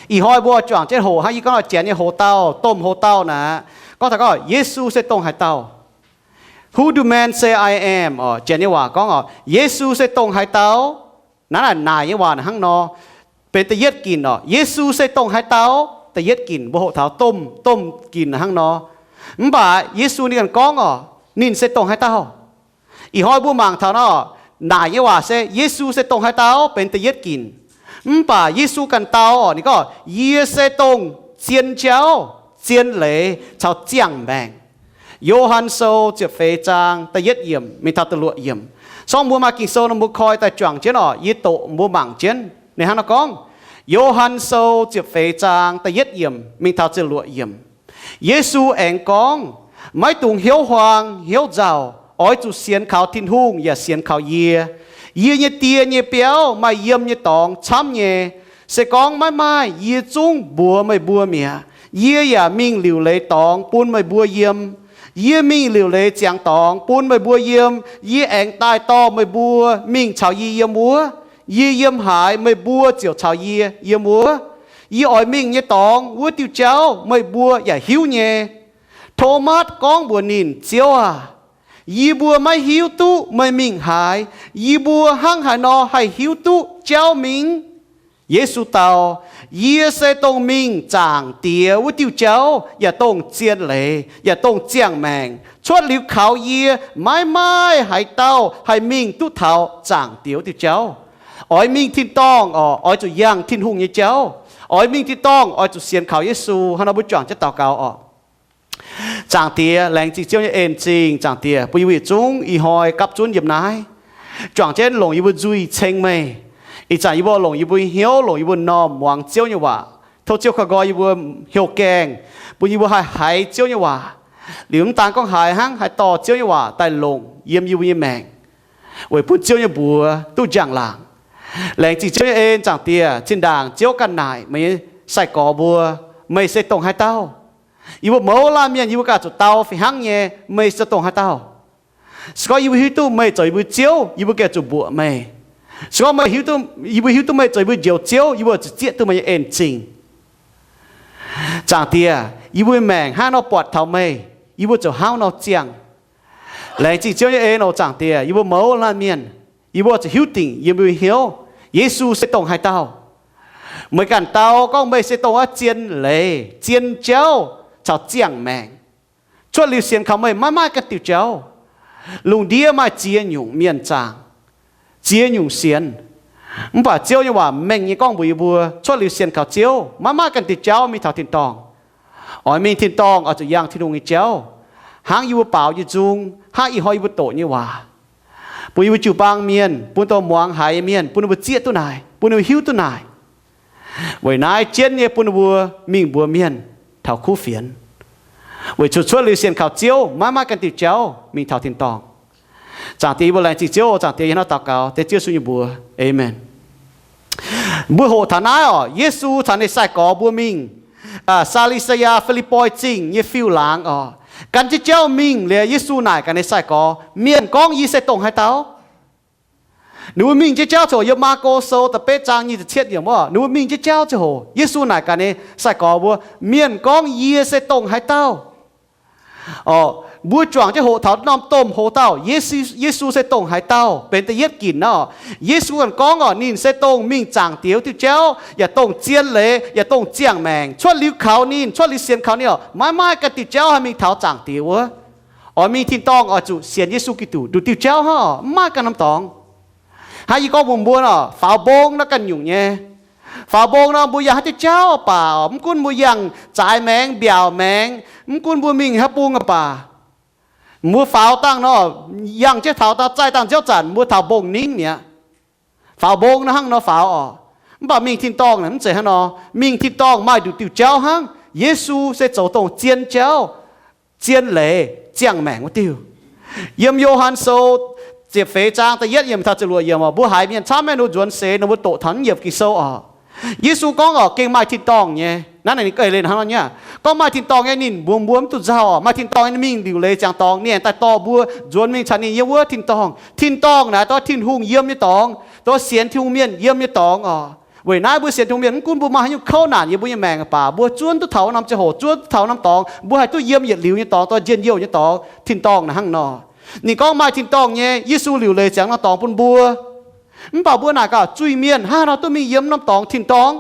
Ih hnoi mbuo juangc jienv hoqc hnangv yie gorngv oc, janx nyei hoc-dauh, domh hoc-dauh naaic, gorngv taux gorngv Yesu se dongh haaix dauh. Who do men say I am? Oc, janx nyei waac gorngv oc, Yesu se dongh haaix dauh? Naaiv naaic naaic nyei waac hnangv nor, benx da'yietv ginc oc. Yesu se dongh haaix dauh? Da'yietv ginc mbuo hoqc taux domh, domh ginc hnangv nor. Mv baac Yesu ninh ganh gorngv oc, ninh se dongh haaix dauh. Ih hnoi mbuo mangc taux nor, naaic nyei waac se Yesu se dongh haaix dauh benx da'yietv ginc. Mv baac Yesu ganh dau oc, ninh gorngv, yie se dongh zien jauv, zien leiz caux ziangh maengc. Yo^han Sou ziepc feix zaang da'yietv yiemc mingh taux da'luoqc yiemc. Se gorngv mbuo maaih Ging-Sou nor mbuo koi daaih juangc jienv oc, yie doqc mbuo mangc jienv. Ninh hnangv naaiv gorngv, Yo^han Sou ziepc feix zaang da'yietv yiemc mingh taux ziepc luoqc yiemc. Yesu aengx gorngv, maiv dungx hnyouv huaang hnyouv nzauh. Oix zuqc sienx kaux Tin-Hungh yaac sienx kaux yie. Yie nyei Die nyei biauv maaih yiem nyei dorngx camv nyei. Se gorngv maiv maaih, yie zungv mbuox meih mbuo mi'aqv. Yie yaac mingh liuc leiz dorngx bun meih mbuo yiem. Yie mingh liuc leiz ziangx dorngx bun meih mbuo yiem. Yie aengx daaih dorh meih mbuo mingh caux yie yiem wuov. Yie yiem haaix, meih mbuo ziouc caux yie yiem wuov. Yie oix mingh nyei dorngx wuov diuh jauv meih mbuo yaac hiuv nyei. Tomatv gorngv mbuox ninh, Ziouv aah! Yie mbuo maiv hiuv duqv meih mingh haaix. Yie mbuo hnangv haaix nor haih hiuv duqv jauv mingh? Yesu dau, yie se dongh mingh Zaangc Diex wuov diuh jauv, yaac dongh zien leiz, yaac dongh ziangh maengc. Cuotv liuz kaux yie, maiv maaih haaix dauh haih mingh duqv taux Zaangc Diex wuov diuh jauv. Oix mingh tin-dorngh oc, oix zuqc yangh Tin-Hungh nyei jauv. Oix mingh tin-dorngh oix zuqc sienx kaux Yesu. Hnangv nor mbuo juangc jienv daux gaux oc. Zaangc Diex, laengz zingh Ziouv nyei en-zingh. Zaangc Diex, bun yie mbuo yietc zungv ih hnoi gapv zunv yiem naaiv, juangc jienv longc yie mbuo nzuih ceng meih. Ih zanc yie mbuo longc yie mbuo nyei hnyouv, longc yie mbuo norm muangx Ziouv nyei waac. Tov Ziouv koi nqoi yie mbuo hnyouv gaengh, bun yie mbuo haih haiz Ziouv nyei waac. Liuz mv daan gorngv haiz hnangv, haih dorh Ziouv nyei waac daaih longc yiem yie mbuo nyei maengc, weic bun Ziouv nyei mbuox duqv njang-laangc. Laengz zingh Ziouv nyei en. Zaangc Diex, zinh ndaangc Ziouv ganh naaic meih nyei sai-gorx mbuo, meih se dongh haaix dauh? Yie mbuo mouz laanh mienh yie mbuo ganh zuqc dau fih hnangv nyei, meih se dongh haaix dauh? Se gorngv yie mbuo hiuv duqv meih zoux yie mbuo Ziouv, yie mbuo gengh zuqc mbuoqc meih. Se gorngv meih hiuv duqv, yie mbuo hiuv duqv meih zoux yie mbuo Njoux Ziouv, yie mbuo zuqc zieqv duqv meih nyei en-zingh. Zaangc Diex, yie mbuo maengc hnangv nor buatc taux meih, yie mbuo ziouc hnangv nor ziangh. Laengz zingh Ziouv nyei en oc. Zaangc Diex, yie mbuo mouz laanh mienh, yie mbuo zuqc hiuv dingc yie mbuo hnyouv, Yesu se dongh haaix dauh. Meih ganh dau gorngv meih se dongh wuov zien leiz, zien jauv caux ziangh maengc. Cuotv liuz sienx kaux meih maiv maaih ganh diuh jauv. Lungh ndiev maaih ziex nyungc mienh zaangc, ziex nyungc sienx. Mv baac Ziouv nyei waac mengh nyei gorngv mbuox yie mbuo, cuotv liuz sienx kaux Ziouv maiv maaih ganh diuh jauv mingh taux tin-dorngh. Oix mingh tin-dorngh oix zuqc yangh Tin-Hungh nyei jauv, hnangv yie mbuo baaux nyei nzung, hnangv ih hnoi yie mbuo doqc nyei waac, bun yie mbuo jiu-baang mienh, bun dongh muangx haiz nyei mienh, bun ninh mbuo zieqv duqv naaic, bun ninh mbuo hiuv duqv naaic. Weic naaiv jienv nyei bun ninh mbuo mingh mbuox mienh taux kuv fienx. Weic zuqc cuotv liuz sienx kaux Ziouv maiv maaih ganh diuh jauv mingh taux tin-dorngh. Zaangc Diex, yie mbuo laengz zingh Ziouv. Zaangc Diex, yie hnamv daux gaux dengv Ziouv Yesu nyei mbuox. Aamen. Mbuo hoqc taux naaiv oc, Yesu caux ninh sai-gorx mbuo mingh Saa^li^saa^yaa, Fi^lipv^poi Zingh nyei fiuv-laangz oc. Gan jienv jauv mingh liuz, Yesu naaic gaax ninh sai-gorx, mienh gorngv yie se dongh haaix dauh? Ninh mbuo mingh jienv jauv ziouc, yiem Maako Sou da'betv zaang nyic ziepc cietv yiemc oc, ninh mbuo mingh jienv jauv ziouc hoc, Yesu naaic gaax ninh sai-gorx mbuo, mienh gorngv yie se dongh haaix dauh? Oc, mbuo juangc jienv hoqc taux norm domh hoc-dauh, Yesu se dongh haaix dauh, benx da'yietv ginc nor. Yesu ganh gorngv oc, ninh se dongh mingh Zaangc Diex wuov diuh jauv, yaac dongh zien leiz, yaac dongh ziangh maengc. Cuotv liuz kaux ninh, cuotv liuz sienx kaux ninh oc, maiv maaih ganh diuh jauv haih mingh taux Zaangc Diex wuov. Oix mingh tin-dorngh oix zuqc sienx Yesu Giduc nduqc diuh jauv hnangv oc, mv maaih ganh norm dorngx. Hnangv yie gorngv mbuox mbuo nor, faaux mbong naaiv ganh nyungc nyei. Faaux mbong nor mbuo yangh haaix diuh jauv baac, mv gunv mbuo yangh zaaix maengx, mbiaauc maengx, mv gunv mbuo mingh haaix bung baac, mbuo faaux dangh nor, yangh jienv taux daaih zaih dangh nziouv zanc mbuo taux mbong ningv mi'aqv. Faaux mbong nor hnangv nor faaux oc. Mv baac mingh tin-dorngh naaic mv zeiz hnangv nor. Mingh tin-dorngh maaih nduqc diuh jauv hnangv. Yesu se zoux dongh zien jauv, zien leiz, ziangh maengc wuov diuh. Yiem Yo^han Sou ziepc feix zaang da'yietv yiemc taux ziepc luoqc yiemc oc, mbuo haiz mienh camv maiv nor mbuo nzuonx seix nor mbuo doqc taux naaiv yiemc Ging-Sou oc. Yesu gorngv oc, gengh maaih tin-dorngh nyei. Naaiv ninh gauh leiz hnangv nor nyei. Gorngv maaih tin-dorngh nyei ninh mbuox mbuo mv duqv nzauh oc. Maaih tin-dorngh nyei ninh mingh liuc leiz ziangx dorngx, ninh aengx daaih dorh mbuo nzuonx mingh caux ninh yiem wuov tin-dorngh. Tin-dorngh naaic dorh Tin-Hungh yiem nyei dorngx, dorh sienx Tin-Hungh mienh yiem nyei dorngx oc. Weic naaiv mbuo sienx tungh mienh, mv gunv mbuo maaih haaix nyungc kouv naanc yiem mbuo nyei maengc baac, mbuo zuonv duqv taux norm ziangh hoc, zuonv duqv taux norm dorngx, mbuo haih duqv yiem yietc liuz nyei dorngx, dorh njien-youh nyei dorngx. Tin-dorngh naaic hnangv nor. Ninh gorngv maaih tin-dorngh nyei, Yesu liuc leiz ziangx norm dorngx bun mbuo. Mv baac mbuo naaic gaax, zuiz-mienh hnangv haaix nor duqv mingh yiem norm dorngx tin-dorngh?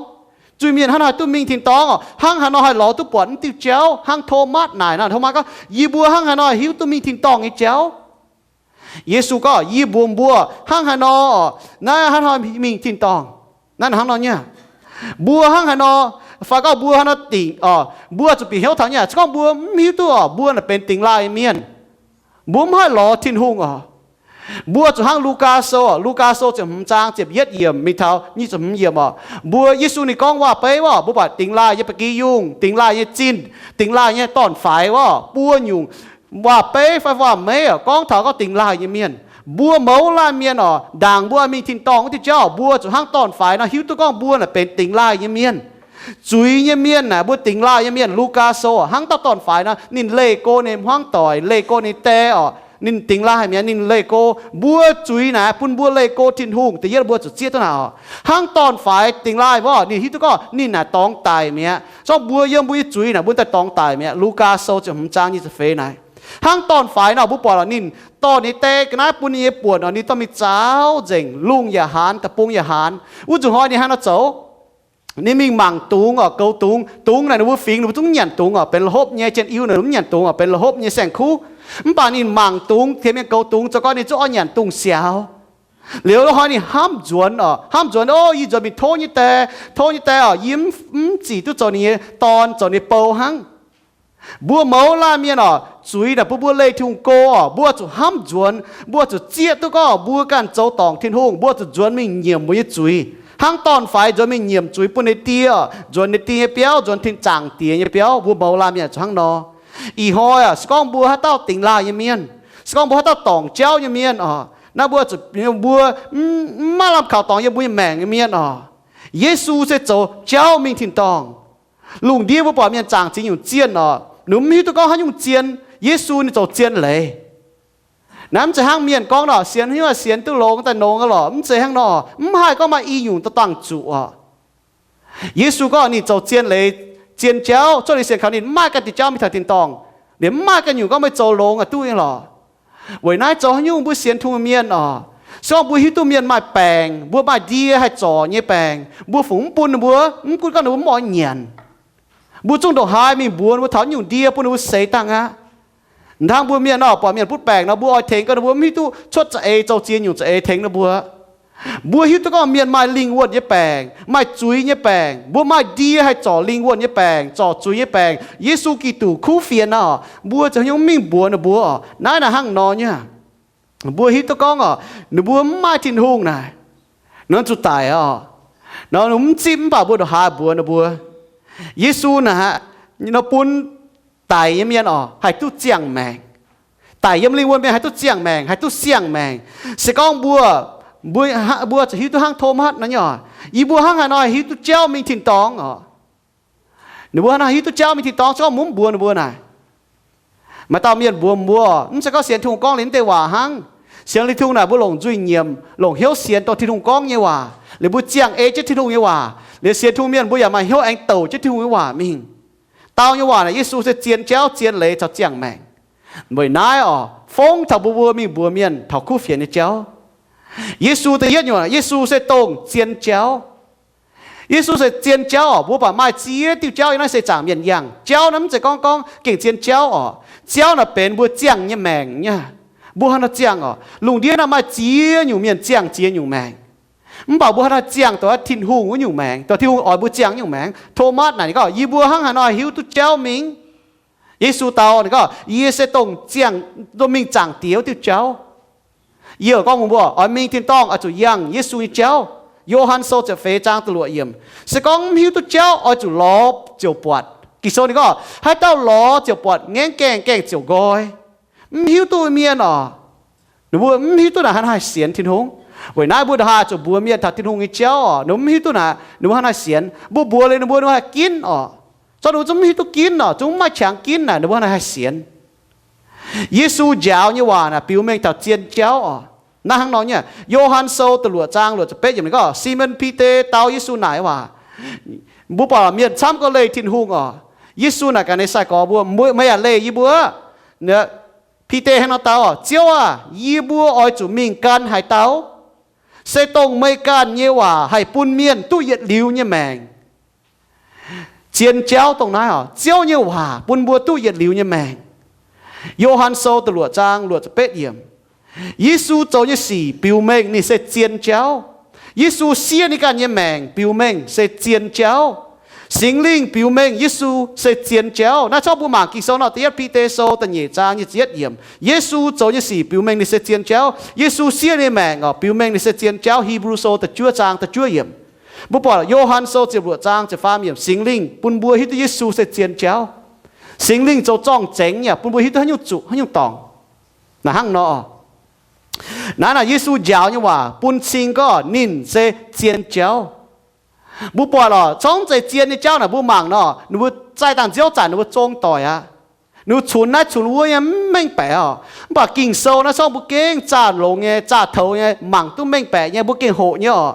Zuiz-mienh hnangv haaix nor duqv mingh tin-dorngh? Hnangv haaix nor haih lorz duqv buatc mv diuh jauv? Hnangv Tomatv naaic nor, Tomatv gorngv, yie mbuo hnangv haaix nor hiuv duqv mingh tin-dorngh nyei jauv? Yesu gorngv, yie mbuox mbuo, hnangv haaix nor, naaiv hnangv haaix nor mingh tin-dorngh. Naaiv hnangv nor nyei. Mbuo hnangv haaix nor, fai gorngv mbuo hnangv haaix nor dingc oc, mbuo zuqc bieqc hnyouv taux nyei. Se gorngv mbuo mv hiuv duqv oc, mbuo naaic benx dingx laaih nyei mienh. Mbuo mv haih lorz Tin-Hungh oc. Mbuo zuqc hnangv Lugaa Sou oc, Lugaa Sou ziepc hmz zaang ziepc yietv yiemc mingh taux nyic ziepc hmz yiemc oc. Mbuo, Yesu ninh gorngv waac-beiv oc, mbuo buatc dingx laaih nyei ba'gi yungh, dingx laaih nyei zinh, dingx laaih nyei dorn-faix oc, buo nyungc waac-beiv fai waac-meiv oc, gorngv taux gorngv dingx laaih nyei mienh. Mbuo mouz laanh mienh oc, ndaangc mbuo mingh tin-dorngh wuov diuh jauv, mbuo zuqc hnangv dorn-faix nor hiuv duqv gorngv mbuo naaic benx dingx laaih nyei mienh. Zuiz nyei mienh naaic, mbuo dingx laaih nyei mienh, Lugaa Sou oc, hnangv dauh dorn-faix nor, ninh leih go ninh hmuangv doic, leih go ninh die oc, ninh dingx laaih mi'aqv, ninh leih go. Mbuo zuiz naaic bun mbuo leih go Tin-Hungh, da'yietv mbuo zuqc zieqv duqv naaic oc. Hnangv dorn-faix dingx laaih wuov, ninh hiuv duqv gorngv ninh naaic dorngx daic mi'aqv. Se gorngv mbuo yiem mbuo nyei zuiz naaic, mbuo daaih dorngx daic mi'aqv. Lugaa Sou ziepc hmz zaang nyic ziepc feix naaic. Hnangv dorn-faix nor, mbuo buatc oc, ninh dorh ninh die ga'naaiv bun ninh nyei buonc oc, ninh dorh mingh zaaux nzengc, lungh yaac haanz, deic-bung yaac haanz. Wuov nzunc hnoi ninh hnangv nor zoux. Ninh mingh mangc dungz oc, goux dungz. Dungz naaic ninh mbuo fingx ninh mbuo zungv nyanc dungz oc, benx la'hopv nyei. Jien-iu naaic mv nyanc dungz oc, benx la'hopv nyei saeng-kuv. Mv baac ninh mangc dungz, tengx mienh goux dungz, zoux gau ninh zungv oix nyanc dungz siaaux. Liuz hnoi ninh hnamv nzuonx oc, hnamv nzuonx, o, yie nzuonx mingh tov nyei die, tov nyei die oc, yie mv, mv zic duqv zoux ninh nyei dorn, zoux ninh nyei bou hnangv. Mbuo mouz laanh mienh oc, zuiz naaic bun mbuo leih Tin-Hungh go oc, mbuo zuqc hnamv nzuonx, mbuo zuqc zieqv duqv gorngv mbuo ganh zoux dorngc Tin-Hungh, mbuo zuqc nzuonx mingh nyiemc mbuo nyei zuiz, hnangv dorn-faix nzuonx mingh nyiemc zuiz bun ninh die oc, nzuonx ninh die nyei biauv, nzuonx tin zaangc diex nyei biauv. Mbuo mouz laanh mienh zuqc hnangv nor. Ih hnoi oc, se gorngv mbuo haaix dauh dingx laaih nyei mienh, se gorngv mbuo haaix dauh dorngc jauv nyei mienh oc, naaiv mbuo zuqc, mbuo mv, mv maaih lamh kaux dorngx yiem mbuo nyei maengc nyei mienh oc, Yesu se zoux jauv mingh tin-dorngh. Lungh ndiev mbuo buatc mienh zaangc ziex nyungc zienh oc, ninh mv hiuv duqv gorngv haaix nyungc zien. Yesu ninh zoux zien leiz. Naaiv mv zeiz hnangv mienh gorngv nor, sienx haaix nyungc sienx duqv longx daaih nongx lorqc. Mv zeiz hnangv nor. Mv haih gorngv maaih i nyungc dorh dangh zuqc oc. Yesu gorngv ninh zoux zien leiz, zien jauv, cuotv liuz sienx kaux ninh mv maaih ganh diuh jauv mingh taux tin-dorngh. Ninh mv maaih ganh nyungc gorngv meih zoux longx aqv duqv nyei lorqc. Weic naaiv zoux haaix nyungc mbuo sienx Tin-Hungh mienh oc, se gorngv mbuo hiuv duqv mienh maaih baengc, mbuo maaih ndie haih zorc nyei baengc, mbuo fungc mv bun ninh mbuo, mv gunv gorngv ninh mbuo mv oix nyanc, mbuo zungv ndongc haaix mingh mbuox ninh mbuo taux nyungc ndie bun ninh mbuo seix dangh aqv. Hnangv mbuo mienh nor, buatc mienh butv baengc nor, mbuo oix tengx gau ninh mbuo mv hiuv duqv cuotv za'eix zoux ziex nyungc za'eix tengx ninh mbuo. Mbuo hiuv duqv gorngv mienh maaih lingh wuonh nyei baengc, maaih zuiz nyei baengc, mbuo maaih ndie haih zorc lingh wuonh nyei baengc, zorc zuiz nyei baengc. Yesu Giduc kuv fienx nor, mbuo ziouc haaix nyungc mingh mbuox ninh mbuo oc. Naaiv naaic hnangv nor nyei. Mbuo hiuv duqv gorngv oc, ninh mbuo mv maaih Tin-Hungh naaic, nor zuqc daic oc. Nor ninh mv zipv mv baac mbuo ndongc haaix mbuox ninh mbuo. Yesu naaic, nor bun daic nyei mienh oc haih duqv ziangh maengc. Daic yiem lingh wuonh mienh haih duqv ziangh maengc, haih duqv siang-maengc. Se gorngv mbuo, mbuo, mbuo zuqc hiuv duqv hnangv Tomatv nor nyei oc, yie mbuo hnangv haaix nor hiuv duqv jauv mingh tin-dorngh oc. Ninh mbuo hnangv haaix nor hiuv duqv jauv mingh tin-dorngh, se gorngv mbuo mv mbuox ninh mbuo naaic. Maaih dauh mienh mbuox mbuo, mv zeiz gorngv sienx Tin-Hungh gorngv liuz mv deix waac hnangv. Sienx liuz Tin-Hungh naaic mbuo longc nzuih nyiemc, longc hnyouv sienx dongh Tin-Hungh gorngv nyei waac, liuz mbuo ziangh ei jienv Tin-Hungh nyei waac, liuz sienx Tin-Hungh mienh mbuo yaac maaih hnyouv aengx douc jienv Tin-Hungh nyei waac mingh. Dau nyei waac naaic Yesu se zien jauv, zien leiz caux ziangh maengc. Weic naaiv oc, fongv taux mbuo mbuo mingh mbuox mienh taux kuv fienx nyei jauv. Yesu da'yietv nyungc, Yesu se dongh zien jauv. Yesu se zien jauv oc. Mbuo baac maaih ziex diuh jauv yiem naaiv seix zaangc mienh yangh. Jauv naaiv mv zeiz gorngv gorngv gengh zien jauv oc. Jauv naaic benx mbuo ziangh nyei maengc nyei. Mbuo hnangv nor ziangh oc. Lungh ndiev naaiv maaih ziex nyungc mienh ziangh ziex nyungc maengc. Mv baac mbuo hnangv haaix nor ziangh dongh Tin-Hungh wuov nyungc maengc, dongh Tin-Hungh oix mbuo ziangh nyungc maengc. Tomatv naaic ninh gorngv, yie mbuo hnangv haaix nor hiuv duqv jauv mingh? Yesu dau ninh gorngv, yie se dongh ziangh, dongh mingh zaangc Diex wuov diuh jauv. Yie gorngv mbuox mbuo, oix mingh tin-dorngh oix zuqc yangh Yesu nyei jauv. Yo^han Sou ziepc feix zaang da'luoqc yiemc, se gorngv mv hiuv duqv jauv oix zuqc lorz ziouc buatc. Ging-Sou ninh gorngv, haaix dauh lorz ziouc buatc, ngaengv gaengh, gaengh ziouc nqoi. Mv hiuv duqv mienh oc, ninh mbuo mv hiuv duqv naaic hnangv haaix sienx Tin-Hungh. Weic naaiv mbuo ndongc haaix zuqc mbuox mienh taux Tin-Hungh nyei jauv oc, ninh mbuo mv hiuv duqv naaic, ninh mbuo hnangv haaix sienx. Mbuo mbuox liuz ninh mbuo, ninh mbuo haih ginv oc. Zorqv ninh mbuo zungv mv hiuv duqv ginv oc, zungv mv maaih qangx ginv naaic, ninh mbuo hnangv haaix sienx. Yesu njaaux nyei waac naaic biux mengh taux zien jauv oc. Naaiv hnangv nor nyei. Yo^han Sou da'luoqc zaang luoqc ziepc betv yiemc ninh gorngv, Simon Bide dau Yesu naaic waac, mbuo buatc mienh camv gorngv leih Tin-Hungh oc. Yesu naaic gaax ninh sai-gorx mbuo, Meih yaac leih yie mbuo? Bide hnangv nor dau, Ziouv aah! Yie mbuo oix zuqc mingh gan haaix dauh? Se dongh meih ganh nyei waac haih bun mienh duqv yietc liuz nyei maengc. Zien jauv dongh naaiv oc. Ziouv nyei waac bun mbuo duqv yietc liuz nyei maengc. Yo^han Sou da'luoqc zaang luoqc ziepc betv yiemc. Yesu zoux nyei sic biux mengh ninh se zien jauv. Yesu siev ninh ganh nyei maengc biux mengh se zien jauv. Singx Lingh biux mengh Yesu se zien jauv. Naaiv corc mbuo mangc Ging-Sou nor, da'yietv Bide Sou da'nyeic zaang nyic ziepc yietv yiemc, Yesu zoux nyei sic biux mengh ninh se zien jauv. Yesu siev ninh maengc oc, biux mengh ninh se zien jauv. Hipv^lu Sou da'juov zaang da'juov yiemc. Mbuo buatc Yo^han Sou ziepc luoqc zaang ziepc faam yiemc, Singx Lingh bun mbuo hiuv duqv Yesu se zien jauv. Singx Lingh zoux zorng-zengx yaac bun mbuo hiuv duqv haaix nyungc zuqc, haaix nyungc dorngc. Naaiv hnangv nor. Naaiv naaic Yesu njaaux nyei waac bun cing gorngv ninh se zien jauv. Mbuo buatc oc, corng zeiz zien nyei jauv naaic mbuo mangc nor, ninh mbuo zaih dangh nziouv zanc ninh mbuo zong doic aqv. Ninh mbuo cunx naaiv cunx wuov nyei mv mengh baeqc oc. Mv baac Ging-Sou naaiv corng mbuo gengh zaah longx nyei, zaah toux nyei, mangc duqv mengh baeqc nyei, mbuo gengh hoqc nyei oc.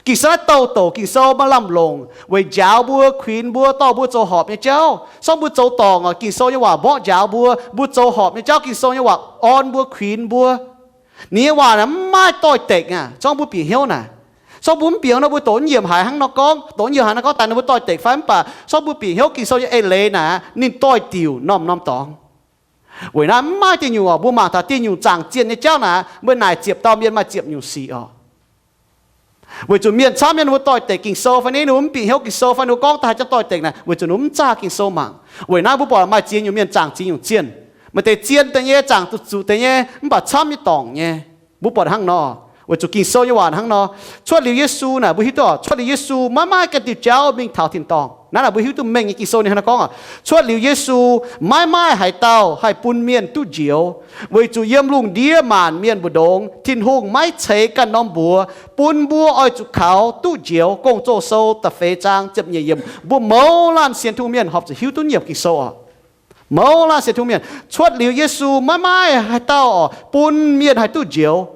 Ging-Sou naaiv douh douc Ging-Sou maaih lamh longc weic njaaux mbuo, kuinx mbuo, dorh mbuo zoux horpc nyei jauv. Corng mbuo zoux dorngc oc, Ging-Sou nyei waac mborqv njaaux mbuo, mbuo zoux horpc nyei jauv, Ging-Sou nyei waac orn mbuo, kuinx mbuo. Ninh nyei waac naaic mv maaih doix-dekc aqv. Corng mbuo bieqc hnyouv naaic, corng mbuo mv bieqc hnyouv nor, mbuo doqc mv yiemc haaix hnangv nor gorngv, doqc mv yiemc haaix nor gorngv daaih ninh mbuo doix-dekc fai mv baac corng mbuo bieqc hnyouv Ging-Sou nyei eix leiz naaic ninh doix-diuc norm-norm dorngx. Weic naaiv mv maaih dieh nyungc oc. Mbuo mangc taux dieh nyungc zaangc zienh nyei jauv naaic, mbuo naaic ziepc dauh mienh maaih ziepc nyungc sic oc. Weic zuqc mienh camv mienh ninh mbuo doix-dekc Ging-Sou fai ni, ninh mbuo mv bieqc hnyouv Ging-Sou fai ninh mbuo gorngv daaih haaix jangx doix-dekc naaic, weic zuqc ninh mbuo mv zaah Ging-Sou mangc. Weic naaiv mbuo buatc maaih ziex nyungc mienh zaangc ziex nyungc zienh. Maaih deix zienh deix nyei, zaangc zuqc zuqc deix nyei, mv baac camv nyei dorngc nyei. Mbuo buatc hnangv nor, weic zuqc Ging-Sou nyei waac hnangv nor. Cuotv liuz Yesu naaic mbuo hiuv duqv oc, cuotv liuz Yesu maiv maaih ganh diuh jauv mingh taux tin-dorngh. Naaiv naaic mbuo hiuv duqv mengh nyei Ging-Sou ninh hnangv nor gorngv oc, cuotv liuz Yesu maiv maaih haaix dauh haih bun mienh duqv njoux, weic zuqc yiem lungh ndiev maanc mienh mbu'ndongx Tin-Hungh maiv ceix ganh norm mbuox bun mbuo oix zuqc kaux duqv njoux. Gong-Zoh Sou da'feix zaang ziepc nyeic yiemc, mbuo mouz laanh sienx Tin-Hungh mienh horpc zuqc hiuv duqv yiem Ging-Sou oc. Mouz laanh sienx Tin-Hungh mienh, cuotv liuz Yesu maiv maaih haaix dauh oc bun mienh haih duqv njoux.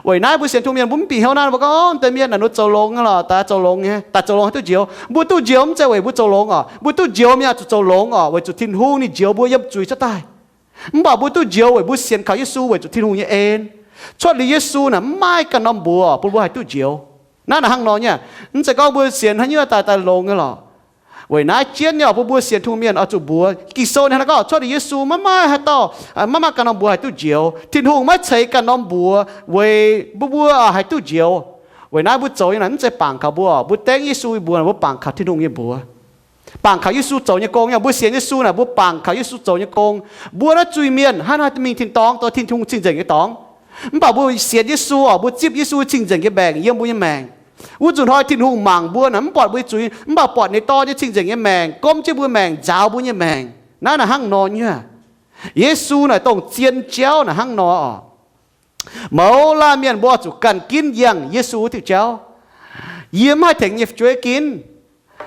Weic naaiv mbuo sienx Tin-Hungh mienh mbuo mv bieqc hnyouv naaiv, mbuo gorngv, Deix mienh naaic ninh zoux longx nyei lorqc, daaih zoux longx nyei, daaih zoux longx haih duqv njoux. Mbuo duqv njoux mv zeiz weic mbuo zoux longx oc. Mbuo duqv njoux mienh oix zuqc zoux longx oc, weic zuqc Tin-Hungh ninh njoux mbuo yiem zuiz cuotv daaih. Mv baac mbuo duqv njoux weic mbuo sienx kaux Yesu weic zuqc Tin-Hungh nyei en. Cuotv liuz Yesu naaic mv maaih ganh norm mbuox bun mbuo haih duqv njoux. Naaiv naaic hnangv nor nyei. Mv zeiz gorngv mbuo sienx haaix nyungc daaih daaih longx nyei lorqc. Weic naaiv jienv nyei oc, bun mbuo sienx Tin-Hungh mienh oix zuqc mbuox. Ging-Sou ninh hnangv naaiv gorngv, cuotv liuz Yesu maiv maaih haaix dauh, maiv maaih ganh norm mbuox haih duqv njoux. Tin-Hungh maiv ceix ganh norm mbuox weic mbuo mbuo haih duqv njoux. Weic naaiv mbuo zoux nyei naaic mv zeiz bangc kaux mbuo oc. Mbuo dengv Yesu nyei mbuox, mbuo bangc kaux Tin-Hungh nyei mbuox, bangc kaux Yesu zoux nyei gong. Yaac mbuo sienx Yesu naaic mbuo bangc kaux Yesu zoux nyei gong. Mbuo naaiv zuiz-mienh hnangv haaix mingh tin-dorngh, dorh Tin-Hungh cing-nzengc nyei dorngx? Mv baac mbuo sienx Yesu oc, mbuo zipv Yesu cing-nzengc nyei maengc yiem mbuo nyei maengc. Wuov nzunc hnoi Tin-Hungh mangc mbuo naaic mv buatc mbuo nyei zuiz, mv baac buatc ninh Dorn nyei cing-nzengc nyei maengc gomv jienv mbuo maengc, nzaaux mbuo nyei maengc. Naaiv naaic hnangv nor nyei. Yesu naaic dongh zien jauv naaic hnangv nor oc. Mouz laanh mienh mbuo zuqc ganh ginv yangh Yesu wuov diuh jauv. Yie mv haih tengx nyei fu'jueiv ginv.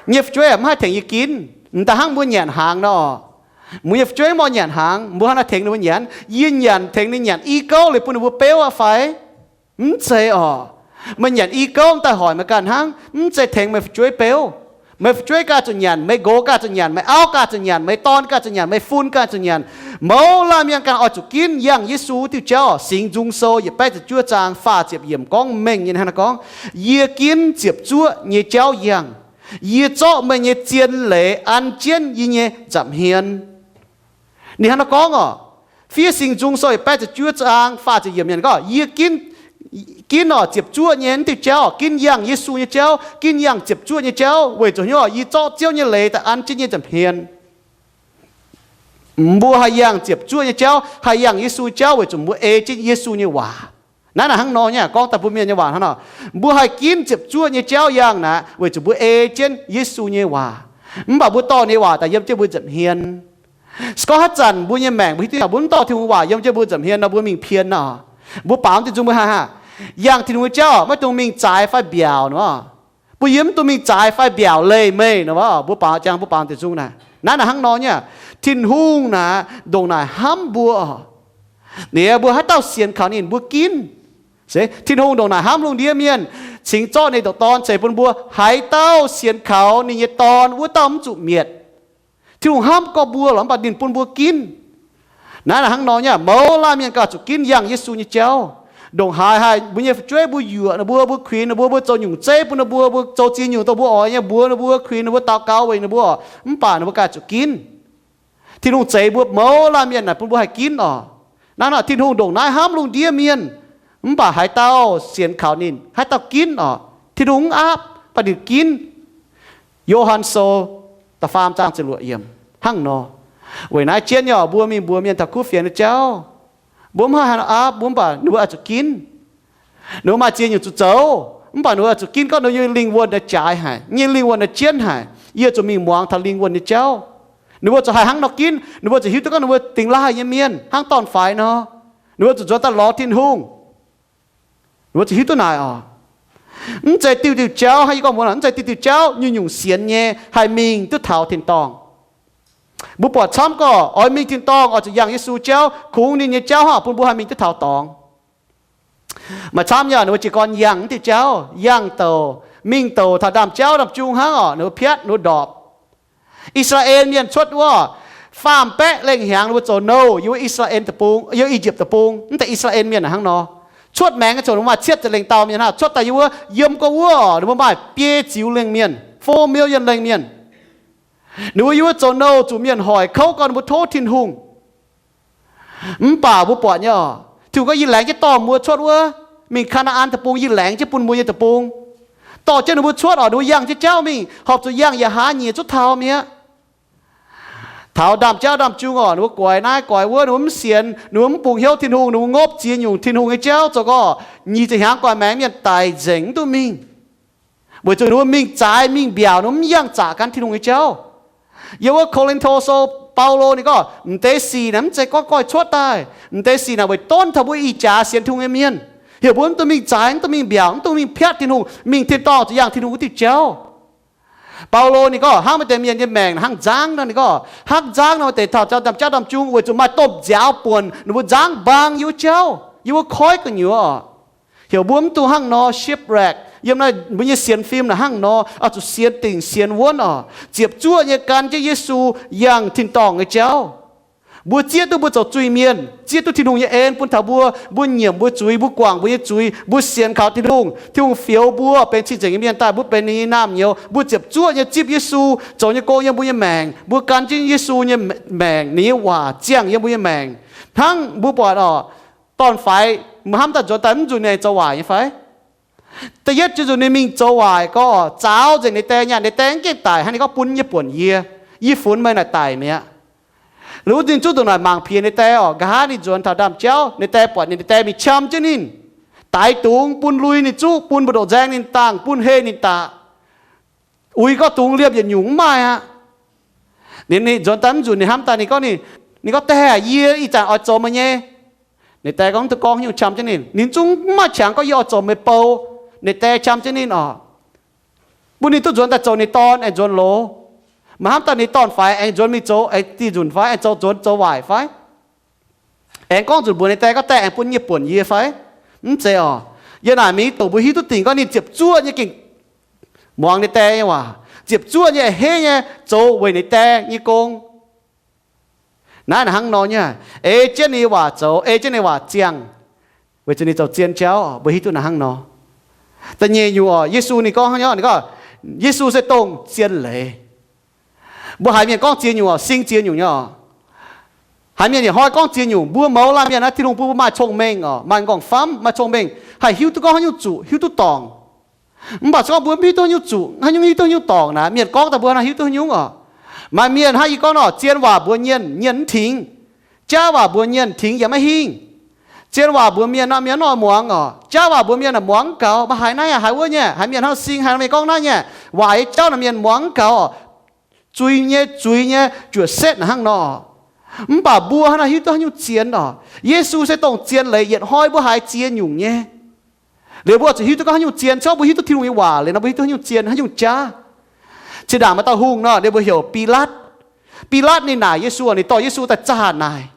Nyei fu'jueiv mv haih tengx yie ginv. M'daaih hnangv mbuo nyanc hnaangx nor, mbuo nyei fu'jueiv mv oix nyanc hnaangx, mbuo hnangv naaiv tengx ninh mbuo nyanc? Yie nyanc tengx ninh nyanc i gouv liuz bun ninh mbuo beuv aqv fai? Mv zeiz oc. Meih nyanc i gouv daaih hoic meih ganh hnangv, mv zeiz tengx meih fu'jueiv beuv. Meih fu'jueiv ganh zuqc nyanc, meih nqox ganh zuqc nyanc, meih auv ganh zuqc nyanc, meih dorn ganh zuqc nyanc, meih fun ganh zuqc nyanc. Mouz laanh mienh ganh oix zuqc ginv yangh Yesu wuov diuh jauv. Singx Nzung Sou yietc baeqv ziepc juov zaang faah ziepc yiemc gorngv mengh nyei hnangv naaiv gorngv, Yie ginv ziepc zuoqv nyei jauv yangh. Yie zorqv meih nyei zien leiz an jienv yie nyei nza'hmien. Ninh hnangv naaiv gorngv oc. Fiev Singx Nzung Sou yietc baeqv ziepc juov zaang faah ziepc yiemc mienh gorngv, Yie ginv, ginv oc ziepc zuoqv nyei wuov diuh jauv, ginv yangh Yesu nyei jauv, ginv yangh ziepc zuoqv nyei jauv weic zuqc hnyouv oc, yie zorqv Ziouv nyei leiz daaih an jienv nyei nza'hmien. Mbuo haih yangh ziepc zuoqv nyei jauv, haih yangh Yesu jauv weic zuqc mbuo ei jienv Yesu nyei waac. Naaiv naaic hnangv nor nyei, gorngv daaih mbuo mienh nyei waac hnangv nor. Mbuo haih ginv ziepc zuoqv nyei jauv yangh naaic weic zuqc mbuo ei jienv Yesu nyei waac. Mv baac mbuo dorh ninh nyei waac daaih yiem jienv mbuo nza'hmien. Se gorngv haaix zanc mbuo nyei maengc mbuo hiuv duqv mbuo mv dorh Tin-Hungh waac yiem jienv mbuo nza'hmien nor, mbuo mingh pien nor, mbuo baaux mv deix nzung mbuo haih, haih yangh Tin-Hungh nyei jauv maiv dungx mingh zaaix fai mbiaauc nor. Mbuo yiem mv dungx mingh zaaix fai mbiaauc leih meih nor, mbuo baaux jangx, mbuo baaux mv deix nzung naaic. Naaiv naaic hnangv nor nyei. Tin-Hungh naaic ndongc naaic hnamv mbuo oc. Liuz mbuo haaix dauh sienx kaux ninh, mbuo ginv. Se Tin-Hungh ndongc naaic hnamv lungh ndiev mienh, cingx zorqv ninh nyei Dorn ceix bun mbuo. Haaix dauh sienx kaux ninh nyei Dorn, wuov dauh mv zuqc mietc. Tin-Hungh hnamv gorx mbuo lorqc, mv baac ninh bun mbuo ginv. Naaiv hnangv nor nyei, mouz laanh mienh gauh zuqc ginv yangh Yesu nyei jauv. Ndongc haaix haih mbuo nyei fu'jueiv, mbuo yuoqc ninh mbuo, mbuo kuinx ninh mbuo, mbuo zoux nyungc zeiv bun ninh mbuo, mbuo zoux ziex nyungc dongh mbuo oix nyei, mbuox ninh mbuo, kuinx ninh mbuo, daux gaux weic ninh mbuo, mv baac ninh mbuo gauh zuqc ginv. Tin-Hungh zeix mbuo mouz laanh mienh naaic bun mbuo haih ginv oc. Naaiv nor Tin-Hungh ndongc naaiv hnamv lungh ndiev mienh, mv baac haaix dauh sienx kaux ninh, haaix dauh ginv oc. Tin-Hungh mv aapv, mv baac ninh ginv. Yo^han Sou da'faam zaang ziepc luoqc yiemc hnangv nor. Weic naaiv jienv nyei oc, mbuo mingh mbuox mienh taux kuv fienx nyei jauv, mbuo mv haih haaix nor aapv mbuo, mv baac ninh mbuo oix zuqc ginv. Ninh mbuo maaih ziex nyungc zuqc zoux, mv baac ninh mbuo oix zuqc ginv gorngv ninh mbuo nyei lingh wuonh naaiv jaaix haic, nyei lingh wuonh naaiv jienv haic. Yie zuqc mingh muangx taux lingh wuonh nyei jauv. Ninh mbuo zuqc haih hnangv nor ginv, ninh mbuo zuqc hiuv duqv gorngv ninh mbuo dingx laaih nyei mienh hnangv dorn-faix nor. Ninh mbuo zuqc nzuonx daaih lorz Tin-Hungh. Ninh mbuo zuqc hiuv duqv naaic oc. Mv zeiz diuh diuh jauv, hnangv yie gorngv mbuox, mv zeiz diuh diuh jauv nyungc-nyungc sienx nyei haih mingh duqv taux tin-dorngh. Mbuo buatc camv gorqv oix mingh tin-dorngh oix zuqc yangh Yesu jauv, kungx ninh nyei jauv hnangv bun mbuo haih mingh duqv taux dorngx. Maaih camv nyei ninh mbuo jiez gorn yangh mv diuh jauv, yangh douc, mingh douc taux ndaamv-jauv ndaamv-jung hnangv oc, ninh mbuo piatv, ninh mbuo ndorpc. I^saa^laa^en Mienh cuotv wuov, faam-baeqv lengh hnyangx ninh mbuo zoux nouh yiem wuov I^saa^laa^en Deic-Bung, yiem I^yipv Deic-Bung, mv deix I^saa^laa^en Mienh hnangv nor. Cuotv maengx nyei ziouc maaih cietv ziepc lengh dauh mienh hnangv, cuotv daaih yiem wuov, yiem gorx wuov oc, ninh mbuo maaih biei ziux lengh mienh, four million lengh mienh. Ninh mbuo yiem wuov zoux nouh zuqc mienh hoic kouv gorn ninh mbuo tov Tin-Hungh. Mv baac mbuo buatc nyei oc, Tin-Hungh gorngv, yie laengz jienv dorh mbuo cuotv wuov, mingh Kaa^naa^an Deic-Bung, yie laengz jienv bun mbuo nyei deic-bung. Dorh jienv ninh mbuo cuotv oc, ninh mbuo yangh jienv jauv mingh, horpc zuqc yangh yietc hlaax nyieqc zuqc taux mi'aqv. Taux ndaamv-jauv ndaamv-jung oc, ninh mbuo goix naaiv goix wuov, ninh mbuo mv sienx, ninh mbuo mv bungx hnyouv Tin-Hungh, ninh mbuo ngopv ziex nyungc Tin-Hungh nyei jauv, zoux gorqv nyic ziepc hnyangx gu'nguaaic maengx mienh daic nzengc mv duqv mingh. Weic zuqc ninh mbuo mingh zaaix mingh mbiaauc, ninh mbuo mv yangh zaqc gan Tin-Hungh nyei jauv. Yiem wuov Ko^lin^to Sou, Baulo ninh gorngv, m'deix sic naaic mv zeiz goiv goiv cuotv daaih. M'deix sic naaic weic donv taux mbuo ih jaax sienx Tin-Hungh nyei mienh, heuc mbuo mv dungx mingh zaaix, mv dungx mingh mbiaauc, mv dungx mingh piatv Tin-Hungh, mingh tin-dorngh zuqc yangh Tin-Hungh wuov diuh jauv. Baulo ninh gorngv, hnangv maaih deix mienh nyei maengc hnangv nzangv nor, ninh gorngv hnangv nzangv nor, maaih deix taux ndaamv-jauv ndaamv-jung weic zuqc maaih domh nziaaux buonc ninh mbuo nzangv mbaang yiem wuov jauv, yiem wuov koiv gu'nyuoz oc. Heuc mbuo mv dungx hnangv nor shipwreck. Yiem naaiv mbuo nyei sienx fim naaic hnangv nor, oix zuqc sienx dingc sienx wuonv oc, ziepc zuoqv nyei gan jienv Yesu yangh tin-dorngh nyei jauv. Mbuo zieqv duqv mbuo zoux zuiz-mienh, zieqv duqv Tin-Hungh nyei en bun taux mbuo, mbuo nyiemc mbuo zuiz, mbuo guangc mbuo nyei zuiz, mbuo sienx kaux Tin-Hungh, Tin-Hungh fioux mbuo benx cing-nzengc nyei mienh daaih, mbuo benx ninh nyei naamh nyouz, mbuo ziepc zuoqv nyei zipv Yesu zoux nyei gong yiem mbuo nyei maengc, mbuo gan jienv Yesu nyei maengc, ninh nyei waac ziangh yiem mbuo nyei maengc. Hnangv mbuo buatc oc, dorn-faix mbuo hnamv daaih nzuonx daaih mv nzunc ninh zoux waaic nyei fai? Da'yietv jienv nzunc ninh mingh zoux waaic gorx, zaaux nzengc ninh die nyei aqv. Ninh die mv gaengh daic hnangv, ninh gorngv, bun yie buonc yie, yie funx meih naaic daic mi'aqv. Liuz ninh zungv ndongc naaic mangc piex ninh die oc. Nqa'haav ninh nzuonx taux ndaamv-jauv, ninh die buatc ninh, ninh die mingh qam jienv ninh, daix dungz bun lui ninh zuqv, bun mbu'ndongx nzaeng ninh dangh, bun heh ninh daqc. Uix gorngv dungz liemh yietc nyungc mv maaih aqv. Ninh, ninh nzuonx daaih mv nzunc ninh hnamv daaih ninh gorngv, ninh, ninh gorngv, Die aac, yie ih zanc oix zoux meih nyei. Ninh die gorngv, mv duqv gorngv, nyungc qam jienv ninh. Ninh zungv mv maaih qangx gorngv, yie oix zoux meih bou. Ninh die qam jienv ninh oc, bun ninh duqv nzuonx daaih zoux ninh dorn aengx nzuonx loz. Maiv hnamv daaih ninh dorn-faix aengx nzuonx mingh zoux aengx diuh nzunc fai aengx zoux nzuonx zoux waaic fai? Aengx gorngv nzunc mbuox ninh die gorngv, Die, aengx bun yie buonc yie fai? Mv zeiz oc. Yiem naaic mingh doqc mbuo hiuv duqv dingc gorngv ninh ziepc zuoqv nyei gengh muangx ninh die nyei waac, ziepc zuoqv nyei a'hneiv nyei zoux weic ninh die nyei gong. Naaiv hnangv nor nyei, ei jienv ninh nyei waac zoux, ei jienv ninh nyei waac ziangh, weic zuqc ninh zoux zien jauv. Mbuo hiuv duqv naaiv hnangv nor. Da'nyeic nyungc oc, Yesu ninh gorngv hnangv nor, ninh gorngv, Yesu se dongh zien leiz. Mbuo haiz mienh gorngv ziex nyungc oc, sing ziex nyungc nyei oc. Haiz mienh yietc hnoi gorngv ziex nyungc, mbuo mouz laanh mienh naaiv, Tin-Hungh bun mbuo maaih cong-mengh oc, maaih m'nqorngv famv, maaih cong-mengh, haih hiuv duqv gorngv haaix nyungc zuqc, hiuv duqv dorngc. Mv baac se gorngv mbuo mv hiuv duqv haaix nyungc zuqc, haaix nyungc hiuv duqv haaix nyungc dorngc naaic, mienh gorngv daaih mbuo hnangv hiuv duqv haaix nyungc oc. Maaih mienh hnangv yie gorngv nor, zien waac mbuox mienh, mienh mv tingx. Jaav waac mbuox mienh, tingx yaac maiv hingh. Zien waac mbuox mienh nor, mienh mv oix muangx oc. Jaav waac mbuox mienh aah, muangx mv gaux, maiv haiz naaiv haiz wuov nyei, haiz mienh hnangv sing, haiz mienh gorngv naaiv nyei, waac nyei jauv naaic mienh muangx mv gaux oc. Zuiz nyei, zuiz nyei, juoqc setv hnangv nor. Mv baac mbuo hnangv naaiv hiuv duqv haaix nyungc zien oc. Yesu se dongh zien leiz, yietc hnoi mbuo haiz ziex nyungc nyei. Liuz mbuo zuqc hiuv duqv gorngv haaix nyungc zien, se gorngv mbuo hiuv duqv Tin-Hungh nyei waac liuz nor, mbuo hiuv duqv haaix nyungc zien, haaix nyungc jaav. Zinh ndaangc maaih dauh hungh nor, ninh mbuo heuc Bilaatv. Bilaatv ninh naaic Yesu, ninh dorh Yesu daaih zaah naaic.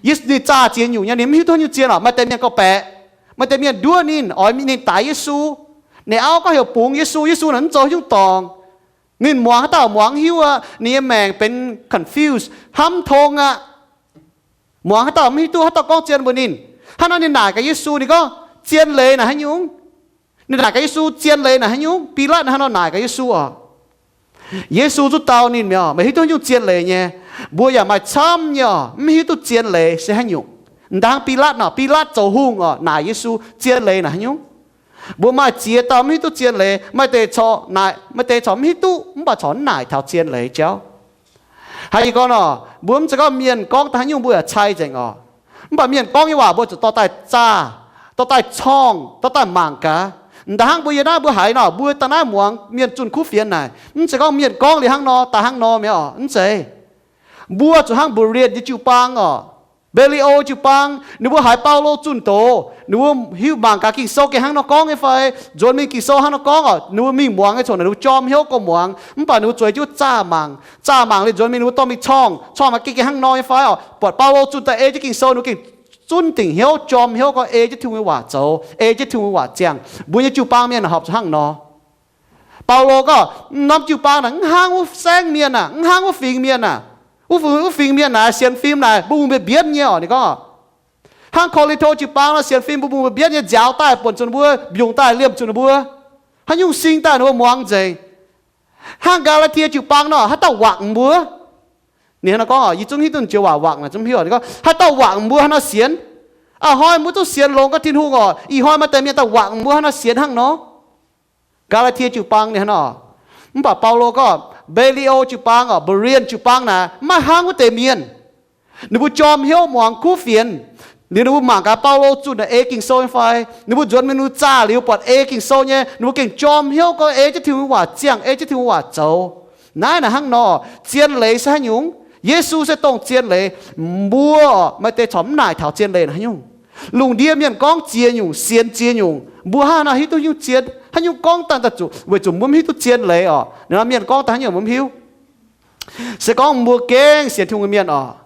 Yesu ninh zaah ziex nyungc nyei, ninh mv hiuv duqv haaix nyungc zien oc. Maaih deix mienh gorngv baeqc, Maaih deix mienh nduov ninh, oix ninh daix Yesu. Ninh auv gorngv heuc bungx Yesu, Yesu naaic mv zoux nyungc dorngc. Ninh muangx haaix dauh muangx mv hiuv aqv. Ninh nyei maengc benx confused, hnamv tong aqv. Muangx haaix dauh mv hiuv duqv haaix dauh gorngv zien mbuox ninh. Hnangv nor ninh naaic gaax Yesu, ninh gorngv, Zien leiz naaic haaix nyungc? Ninh naaic gaax Yesu, Zien leiz naaic haaix nyungc? Bilaatv naaic hnangv nor naaic gaax Yesu oc. Yesu zuqc dau ninh mi'aqv, meih hiuv duqv haaix nyungc zien leiz nyei? Mbuo yaac maaih camv nyei oc, mv hiuv duqv zien leiz se haaix nyungc. Ndaangc Bilaatv nor, Bilaatv zoux hungh oc, naaic Yesu, Zien leiz naaic haaix nyungc? Mbuo maaih ziex dauh mv hiuv duqv zien leiz, maaih deix corc naaic, maaih deix corc mv hiuv duqv, mv baac corc mv naaic taux zien leiz jauv. Haaix nyungc gorngv nor, mbuo mv zeiz gorngv mienh gorngv daaih haaix nyungc mbuo yaac cai nzengc oc. Mv baac mienh gorngv nyei waac mbuo zuqc dorh daaih zaah, dorh daaih corngh, dorh daaih mangc gaax. Ndaangc mbuo yie naaiv mbuo haiz nor, mbuo daaih naaiv muangx mienh zunh kuv fienx naaic, mv zeiz gorngv mienh gorngv liuz hnangv nor daaih hnangv nor mi'aqv oc, mv zeiz. Mbuo zuqc hnangv Berean nyei jiu-baang oc, Mbelio jiu-baang, ninh mbuo haiz Baulo zunh doz, ninh mbuo hiuv mangc gaax Ging-Sou gengh hnangv nor gorngv nyei fai, nzuonx mingh Ging-Sou hnangv nor gorngv oc, ninh mbuo mingh muangx nyei, corc ninh mbuo jorm hnyouv gorngv muangx. Mv baac ninh mbuo zueiz jienv zaah mangc, zaah mangc liuz nzuonx mingh ninh mbuo dorh mingh corngh, corngh maaih gengh hnangv nor nyei fai oc, buatc Baulo zunh daaih ei jienv Ging-Sou, ninh mbuo gengh zunv dingc hnyouv, jorm hnyouv gorngv ei jienv Tin-Hungh nyei waac zoux, ei jienv Tin-Hungh nyei waac ziangh. Mbuo nyei jiu-baang mienh horpc zuqc hnangv nor. Baulo gorngv, mv norm jiu-baang naaic mv hnangv wuov saengv mienh aac, mv hnangv wuov fingx mienh aac. Wuov fingx, wuov fingx mienh naaic sienx fim naaic mbuo mungh mbienv mbienv nyei oc. Ninh gorngv, hnangv Ko^lin^to jiu-baang nor sienx fim mbuo mungh mbienv mbienv nyei, nziaaux daaih buonc zuqc ninh mbuo, mbiungc daaih liemh zuqc ninh mbuo, haaix nyungc sing daaih ninh mbuo muangx nzengc. Hnangv Gaa^laa^tie jiu-baang nor, haaix dauh wangc mbuo? Ninh hnangv nor gorngv, yie zungv hiuv duqv joux waac wangc naaic zungv hiuv. Ninh gorngv, haaix dauh wangc mbuo hnangv nor sienx? A'hnoi mbuo zungv sienx longx gorngv Tin-Hungh oc. Ih hnoi maaih deix mienh daaih wangc mbuo hnangv nor sienx hnangv nor. Gaa^laa^tie jiu-baang ninh hnangv nor. Mv baac Baulo gorngv, Mbelio jiu-baang oc, Berean jiu-baang naaic maiv hnangv wuov deix mienh. Ninh mbuo jorm hnyouv muangx kuv fienx. Liuz ninh mbuo mangc gaax Baulo zunh naaic ei Ging-Sou nyei fai. Ninh mbuo nzuonx mingh ninh mbuo zaah liuz buatc ei Ging-Sou nyei, ninh mbuo gengh jorm hnyouv gorngv ei jienv Tin-Hungh waac ziangh, ei jienv Tin-Hungh waac zoux. Naaiv naaic hnangv nor, zien leiz se haaix nyungc? Yesu se dongh zien leiz. Mbuo maaih deix corc mv naaic taux zien leiz naaic haaix nyungc. Lungh ndiev mienh gorngv ziex nyungc, sienx ziex nyungc, mbuo hnangv haaix nor hiuv duqv nyungc zien? Haaix nyungc gorngv daaih daaih zuqc? Weic zuqc mbuo mv hiuv duqv zien leiz oc. Ninh nor mienh gorngv daaih haaix nyungc mbuo mv hiuv. Se gorngv mbuo gengh sienx Tin-Hungh nyei mienh oc,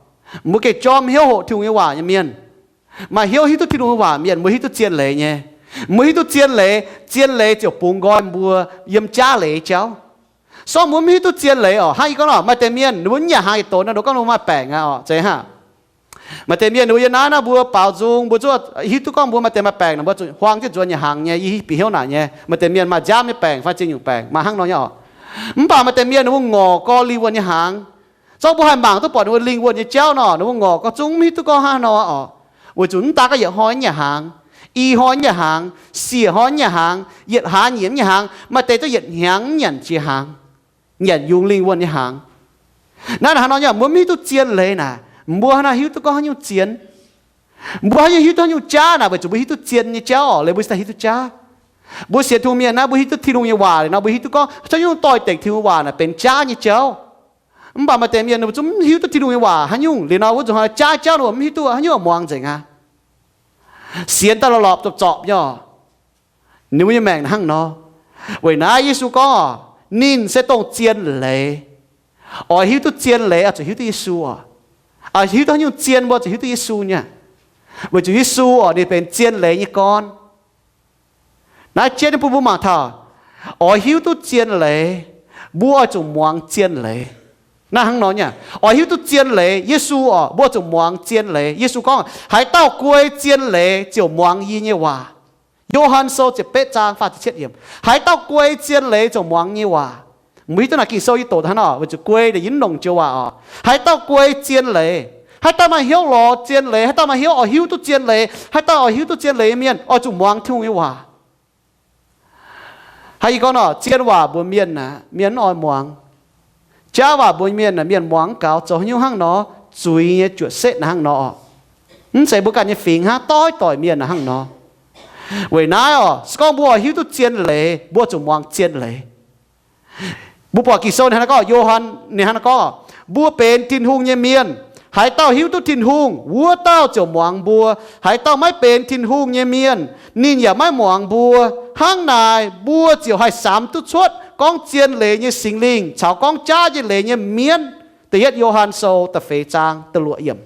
mbuo gengh jorm hnyouv hoqc Tin-Hungh nyei waac nyei mienh, maaih hnyouv hiuv duqv Tin-Hungh nyei waac mienh, mbuo hiuv duqv zien leiz nyei. Mbuo hiuv duqv zien leiz, zien leiz ziouc bungx nqoi mbuo yiem jaav leiz jauv. Sorng mbuo mv hiuv duqv zien leiz oc. Hnangv yie gorngv nor, maaih deix mienh ninh mbuo mv nyanc hnaangx yietc donx nor, ninh mbuo gorngv ninh mbuo maaih baengc aqv oc, zeiz hnangv. Maaih deix mienh ninh mbuo yiem naaiv nor mbuo baaux nzung, mbuo zuqc hiuv duqv gorngv mbuo maaih deix maaih baengc nor, mbuo zuqc huaang jienv nzuonx nyanc hnaangx nyei. Yie bieqc hnyouv naaic nyei, maaih deix mienh maaih nziaamv nyei baengc fai ziex nyungc baengc maaih hnangv nor nyei oc. Mv baac maaih deix mienh ninh mbuo ngorc gorx lingh wuonh nyei hnaangx. Zorqv mbuo haih mangc duqv buatc ninh mbuo lingh wuonh nyei jauv nor, ninh mbuo ngorc gorx zungv mv hiuv duqv gorngv hnangv nor oc. Weic zuqc mv daaih gorngv yietc hnoi nyei hnaangx, i hnoi nyei hnaangx, siec hnoi nyei hnaangx, yietc hlaax nyeic nyei hnaangx, maaih deix zungv yietc hnyangx nyanc jiex hnaangx, nyanc yungz lingh wuonh nyei hnaangx. Naaiv hnangv nor nyei, mbuo mv hiuv duqv zien leiz naaic, mbuo hnangv naaiv hiuv duqv gorngv haaix nyungc zien? Mbuo haaix nyungc hiuv duqv haaix nyungc jaav naaic? Weic zuqc mbuo hiuv duqv zien nyei jauv oc, leiz mbuo cingx daaih hiuv duqv jaav. Mbuo sienx Tin-Hungh mienh naaiv, mbuo hiuv duqv Tin-Hungh nyei waac liuz nor, mbuo hiuv duqv gorngv haaix nyungc doix-dekc Tin-Hungh waac naaic benx jaav nyei jauv. Mv baac maaih deix mienh ninh mbuo zungv mv hiuv duqv Tin-Hungh nyei waac haaix nyungc liuz nor, wuov zuqc hnangv jaav jauv ninh mbuo mv hiuv duqv, haaix nyungc muangx nzengc aqv. Sienx daaih lorpc lorpc zorpc zorpc nyei oc. Ninh mbuo nyei maengc hnangv nor. Weic naaiv Yesu gorngv oc, ninh se dongh zien leiz. Oix hiuv duqv zien leiz oix zuqc hiuv duqv Yesu oc. Oix hiuv duqv haaix nyungc zien mbuo zuqc hiuv duqv Yesu nyei. Weic zuqc Yesu oc, ninh benx zien leiz nyei gorn. Naaiv jienv nyei bun mbuo mangc taux, oix hiuv duqv zien leiz, mbuo oix zuqc muangx zien leiz. Naaiv hnangv nor nyei, oix hiuv duqv zien leiz, Yesu oc, mbuo zuqc muangx zien leiz. Yesu gorngv, haaix dauh guei zien leiz ziouc muangx yie nyei waac. Yo^han Sou ziepc betv zaang faah ziepc cietv yiemc, haaix dauh guei zien leiz ziouc muangx yie nyei waac. Mbuo hiuv duqv naaic Ging-Sou yie doqc hnangv nor, weic zuqc guei naaic yie mv longc joux waac oc. Haaix dauh guei zien leiz, haaix dauh maaih hnyouv lorz zien leiz, haaix dauh maaih hnyouv oix hiuv duqv zien leiz, haaix dauh oix hiuv duqv zien leiz nyei mienh oix zuqc muangx Tin-Hungh nyei waac. Hnangv yie gorngv nor, zien waac mbuox mienh aeqv, mienh mv oix muangx. Jaav waac mbuox mienh aeqv, mienh muangx mv gaux, zoux haaix nyungc hnangv nor, zuiz nyei juoqc setv naaic hnangv nor oc. Mv zeiz mbuo ganh nyei fingx hnangv, doix-doix mienh naaic hnangv nor. Weic naaiv oc, se gorngv mbuo oix hiuv duqv zien leiz, mbuo zuqc muangx zien leiz. Mbuo buatc Ging-Sou ninh hnangv naaiv gorngv, Yo^han ninh hnangv naaiv gorngv, mbuo benx Tin-Hungh nyei mienh. Haaix dauh hiuv duqv Tin-Hungh, wuov dauh ziouc muangx mbuo. Haaix dauh maiv benx Tin-Hungh nyei mienh, ninh yaac maiv muangx mbuo. Hnangv naaic mbuo ziouc haih samx duqv cuotv gorngv zien leiz nyei Singx Lingh caux gorngv jaav nyei leiz nyei mienv. Da'yietv Yo^han Sou da'feix zaang da'luoqc yiemc.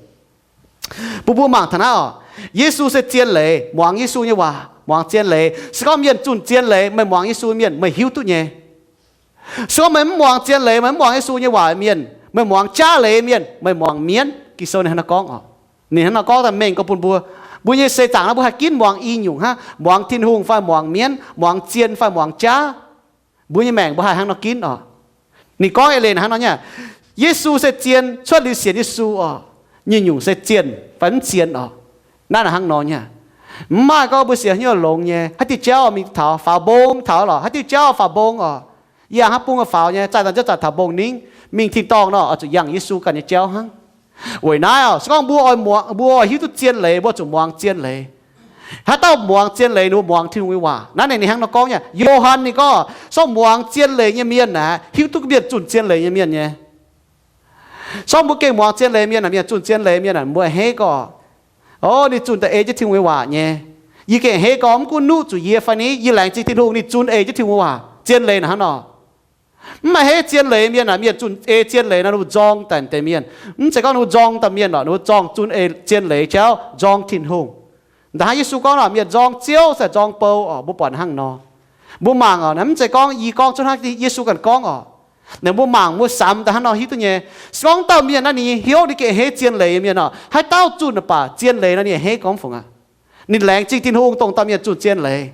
Bun mbuo mangc taux naaiv oc. Yesu se zien leiz. Muangx Yesu nyei waac, muangx zien leiz. Se gorngv mienh zunh zien leiz, meih muangx Yesu mienh, meih hiuv duqv nyei. Se gorngv meih mv muangx zien leiz, meih mv muangx Yesu nyei waac mienh, meih muangx jaav leiz mienh, meih muangx mienv. Ging-Sou ninh hnangv nor gorngv oc. Ninh hnangv nor gorngv daaih mengh gorngv bun mbuo, mbuo nyei seix zaangc naaiv mbuo haih ginv muangx i nyungc hnangv, muangx Tin-Hungh fai muangx mienv, muangx zien fai muangx jaav. Mbuo nyei maengc mbuo haih hnangv nor ginv oc. Ninh gorngv eix leiz hnangv nor nyei, Yesu se zien, cuotv liuz sienx Yesu oc, nyungc-nyungc se zienh fai mv zienh oc. Naaiv hnangv nor nyei. Mv maaih gorngv mbuo sienx haaix nyungc longx nyei, haaix diuh jauv mingh taux faaux mbong taux lorqc, haaix diuh jauv faaux mbong oc. Yangh hnangv bung faaux nyei, zaih daaih ziouc zaih taux mbong ningv, mingh tin-dorngh nor oix zuqc yangh Yesu ganh nyei jauv hnangv. Weic naaiv oc, se gorngv mbuo oix muangx, mbuo oix hiuv duqv zien leiz, mbuo zuqc muangx zien leiz. Haaix dauh muangx zien leiz, ninh mbuo muangx Tin-Hungh nyei waac. Naaiv ninh hnangv nor gorngv nyei. Yo^han ninh gorngv, se gorngv muangx zien leiz nyei mienh aeqv, hiuv duqv mienh zunh zien leiz nyei mienh nyei. Se gorngv mbuo gengh muangx zien leiz mienh aeqv, mienh zunh zien leiz mienh aeqv, mbuo a'hneiv gorngv, o, ninh zunh daaih ei jienv Tin-Hungh nyei waac nyei. Yie gengh a'hneiv gorngv, mv gunv nuqv zuqc yie fai ni, yie laengz zingh Tin-Hungh ninh zunh ei jienv Tin-Hungh waac. Zien leiz naaic hnangv nor. Mv maaih a'hneiv zien leiz mienh aeqv, mienh zunh ei zien leiz nor, ninh mbuo nzorng daaih deix mienh. Mv zeiz gorngv ninh mbuo nzorng daaih mienh lorqc, ninh mbuo nzorng zunh ei zien leiz jauv, nzorng Tin-Hungh. Da'haav Yesu gorngv nor, mienh nzorng Ziouv se nzorng bou oc, mbuo buatc hnangv nor. Mbuo mangc oc, naaiv mv zeiz gorngv yie gorngv cuotv hnangv, Yesu ganh gorngv oc. Naaiv mbuo mangc mbuo samx daaih hnangv nor hiuv duqv nyei. Se gorngv dauh mienh naaiv ninh hiuv ninh gengh a'hneiv zien leiz nyei mienh oc, haaix dauh zunh naaic baac zien leiz nor ninh a'hneiv gorngv fungc aqv. Ninh laengz zingh Tin-Hungh dongh dauh mienh zunh zien leiz.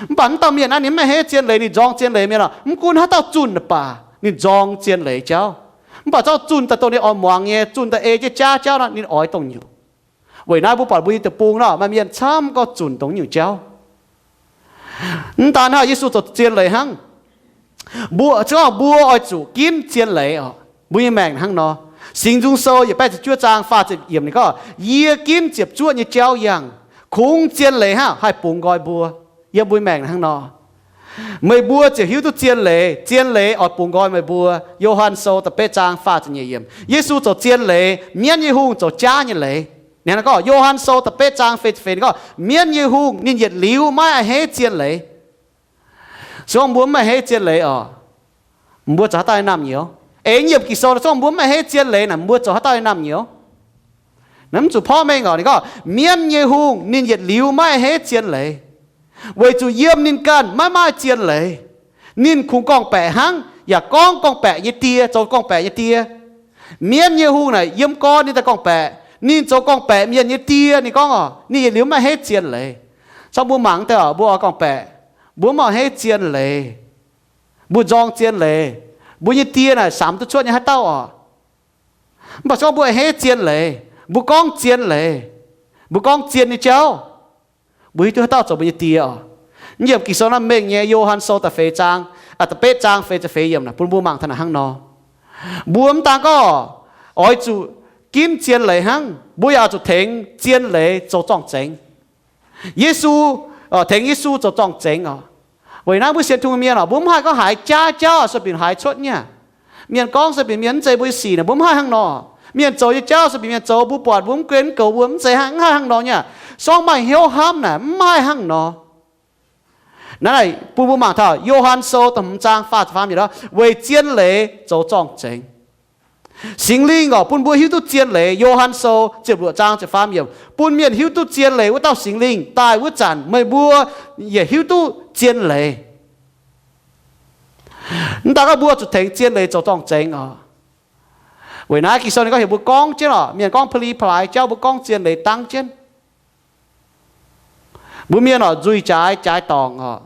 Mv baac mv dauh mienh naaiv ninh mv a'hneiv zien leiz, ninh nzorng zien leiz mienh oc, mv gunv haaix dauh zunh naaic baac ninh nzorng zien leiz jauv. Mv baac zorqv zunh daaih dongh ninh oix muangx nyei, zunh daaih ei jienv jaav jauv nor, ninh oix dongh nyungc. Weic naaiv mbuo buatc mbuo nyei deic-bung nor, maaih mienh camv gorngv zunc dongh nyungc jauv. Mv daan hnangv, Yesu zoux zien leiz hnangv. Mbuo, se gorngv mbuo oix zuqc ginv zien leiz oc, mbuo nyei maengc hnangv nor. Singx Nzung Sou yietc baeqv ziepc juov zaang faah ziepc yiemc ninh gorngv, yie ginv ziepc zuoqv nyei jauv yangh, kungx zien leiz hnangv haih bungx nqoi mbuo. Yiem mbuo nyei maengc hnangv nor, meih mbuo ziouc hiuv duqv zien leiz, zien leiz oix bungx nqoi meih mbuo. Yo^han Sou da'betv zaang faah ziepc nyeic yiemc, Yesu zoux zien leiz, mienv nyei hungh zoux jaav nyei leiz. Ninh gorngv, Yo^han Sou da'betv zaang feix ziepc feix ninh gorngv, mienv nyei hungh ninh yietc liuz maiv a'hneiv zien leiz. Se gorngv mbuo mv a'hneiv zien leiz oc, mbuo zoux haaix dauh nyei naamh nyouz? Eix nyiemc Ging-Sou, se gorngv mbuo mv a'hneiv zien leiz naaic, mbuo zoux haaix dauh nyei naamh nyouz? Naaiv mv zuqc porv mengh oc. Ninh gorngv, mienv nyei hungh ninh yietc liuz maiv a'hneiv zien leiz, weic zuqc yiem ninh ganh maiv maaih zien leiz. Ninh kungx gorngv-baeqc hnangv, yaac gorngv gorngv-baeqc nyei die, zoux gorngv-baeqc nyei die. Mienv nyei hungh naaic yiem gorn ninh daaih gorngv-baeqc, ninh zoux gorngv-baeqc mienh nyei die. Ninh gorngv oc, ninh yietc liuz maiv a'hneiv zien leiz. Se gorngv mbuo mangc daaih oc, mbuo oix gorngv-baeqc, mbuo mv a'hneiv zien leiz, mbuo nzorng zien leiz, mbuo nyei die naaic samx duqv cuotv nyei haaix dauh oc? Mv baac se gorngv mbuo a'hneiv zien leiz, mbuo gorngv zien leiz, mbuo gorngv zien nyei jauv, mbuo hiuv duqv haaix dauh zoux mbuo nyei die oc? Yiem Ging-Sou naaiv mengh nyei, Yo^han Sou da'feix zaang, aa, da'betv zaang feix ziepc feix yiemc naaic bun mbuo mangc taux naaic hnangv nor. Mbuo mv daan gorngv oix zuqc ginv zien leiz hnangv, mbuo yaac oix zuqc tengx zien leiz zoux zorng-zengx. Yesu, tengx Yesu zoux zorng-zengx oc. Weic naaiv mbuo sienx Tin-Hungh mienh oc, mbuo mv haih gorngv haaix jaav jauv se binc haaix cuotv nyei. Mienh gorngv se binc mienh mv zeiz mbuo nyei sic naaic, mbuo mv haih hnangv nor. Mienh zoux nyei jauv se binc mienh zoux, mbuo buatc mbuo mv guen mv goux mbuo, mv zeiz hnangv, mv haih hnangv nor nyei. Se gorngv maaih hnyouv hnamv naaic, mv haih hnangv nor. Naaiv bun mbuo mangc taux Yo^han Sou da'hmz zaang faah ziepc faam yiemc, weic zien leiz zoux zorng-zengx. Singx Lingh oc, bun mbuo hiuv duqv zien leiz. Yo^han Sou ziepc luoqc zaang ziepc faam yiemc, bun mienh hiuv duqv zien leiz wuov dauh Singx Lingh daaih wuov zanc, meih mbuo yietc hiuv duqv zien leiz. Mv daan gorngv mbuo zuqc tengx zien leiz zoux zorng-zengx oc. Weic naaiv Ging-Sou ninh gorngv heuc mbuo gorngv jienv oc, mienh gorngv pa'li pa'laaix jauv, mbuo gorngv zien leiz dangv jienv. Mbuo mienh oc, nzuih jaaix jaaix dorngc oc.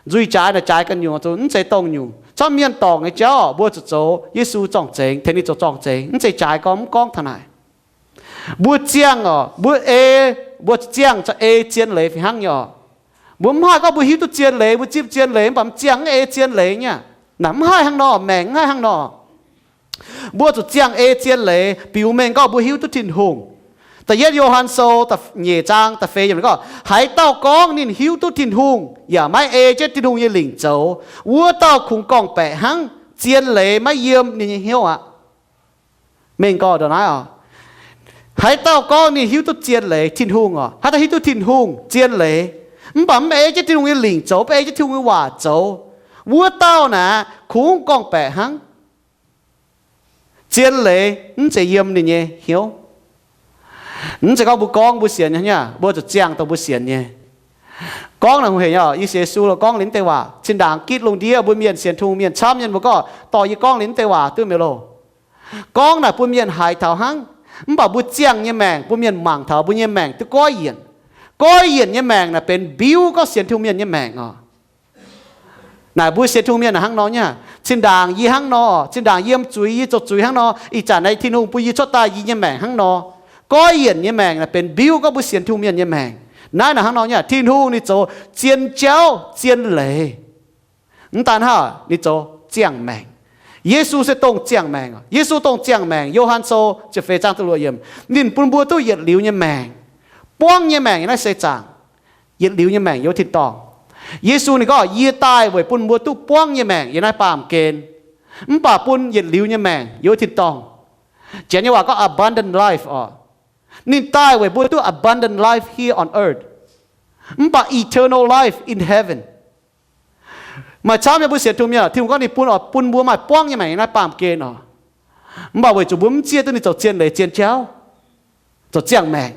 Nzuih jaaix naaic jaaix ganh nyungc, mv zeiz dongh nyungc. Camv mienh dorngc nyei jauv oc, mbuo zuqc zoux Yesu zorng-zengx, tengx ninh zoux zorng-zengx, mv zeiz jaaix gorngv mv gorngv taux naaic. Mbuo ziangh oc, mbuo ei, mbuo ziangh caux ei zien leiz fih hnangv nyei oc. Mbuo mv haih gorngv mbuo hiuv duqv zien leiz, mbuo zipv zien leiz mv baac mv ziangh mv ei zien leiz nyei. Naaic mv haih hnangv nor, maengc mv haih hnangv nor. Mbuo zuqc ziangh ei zien leiz, biux mengh gorngv mbuo hiuv duqv Tin-Hungh. Da'yietv Yo^han Sou nyeic zaang da'feix yiemc gorngv, haaix dauh gorngv ninh hiuv duqv Tin-Hungh yaac maiv ei jienv Tin-Hungh nyei lingc zoux, wuov dauh kungx gorngv-baeqc hnangv, zien leiz maiv yiem ninh nyei hnyouv aqv. Mengh gorngv ndongc naaiv oc, haaix dauh gorngv ninh hiuv duqv zien leiz, Tin-Hungh oc, haaix dauh hiuv duqv Tin-Hungh zien leiz, mv baac mv ei jienv Tin-Hungh nyei lingc zoux, mv ei jienv Tin-Hungh nyei waac zoux, wuov dauh naaic kungx gorngv-baeqc hnangv. Zien leiz mv zeiz yiem ninh nyei hnyouv. Mv zeiz gorngv mbuo gorngv mbuo sienx nyei, mbuo zuqc ziangh dongh mbuo sienx nyei. Gorngv naaic hungh hec nyei, yie sienx Yesu lorqc, gorngv liuz mv deix waac. Zinh ndaangc gitv lungh ndiev mbuo mienh sienx Tin-Hungh mienh camv nyei, mbuo gorngv dorh yie gorngv liuz mv deix waac duqv mi'aqv loh. Gorngv naaic bun mienh haiz taux hnangv, mv baac mbuo ziangh nyei maengc, bun mienh mangc taux mbuo nyei maengc duqv goiv yienc. Goiv yienc nyei maengc naaic benx mbiuv gorngv sienx Tin-Hungh mienh nyei maengc oc. Naaic mbuo sienx Tin-Hungh mienh naaic hnangv nor nyei. Zinh ndaangc yie hnangv nor, zinh ndaangc yiem zuiz, yie zoux zuiz hnangv nor, ih zanc naaiv Tin-Hungh bun yie cuotv daaih yie nyei maengc hnangv nor. Goiv yienc nyei maengc naaic benx mbiuv gorngv mbuo sienx Tin-Hungh mienh nyei maengc. Naaiv naaic hnangv nor nyei, Tin-Hungh ninh zoux zien jauv zien leiz. Mv daan hnangv, ninh zoux ziangh maengc. Yesu se dongh ziangh maengc. Yesu dongh ziangh maengc. Yo^han Sou ziepc feix zaang da'luoqc yiemc, ninh bun mbuo duqv yietc liuz nyei maengc. Buangv nyei maengc yiem naaiv seix zaangc. Yietc liuz nyei maengc yiem wuov tin-dorngh. Yesu ninh gorngv, yie daaih weic bun mbuo duqv buangv nyei maengc yiem naaiv baamh gen. Mv baac bun yietc liuz nyei maengc yiem wuov tin-dorngh. Janx nyei waac gorngv abundant life oc. Ninh daaih weic mbuo duqv abundant life here on earth, mv baac eternal life in heaven. Maaih camv nyei mbuo sienx Tin-Hungh mienh, Tin-Hungh gorngv ninh bun oix bun mbuo maaih buangv nyei maengc yiem naaiv baamh gen oc. Mv baac weic zuqc mbuo mv zieqv duqv ninh zoux zien leiz zien jauv, zoux ziangh maengc,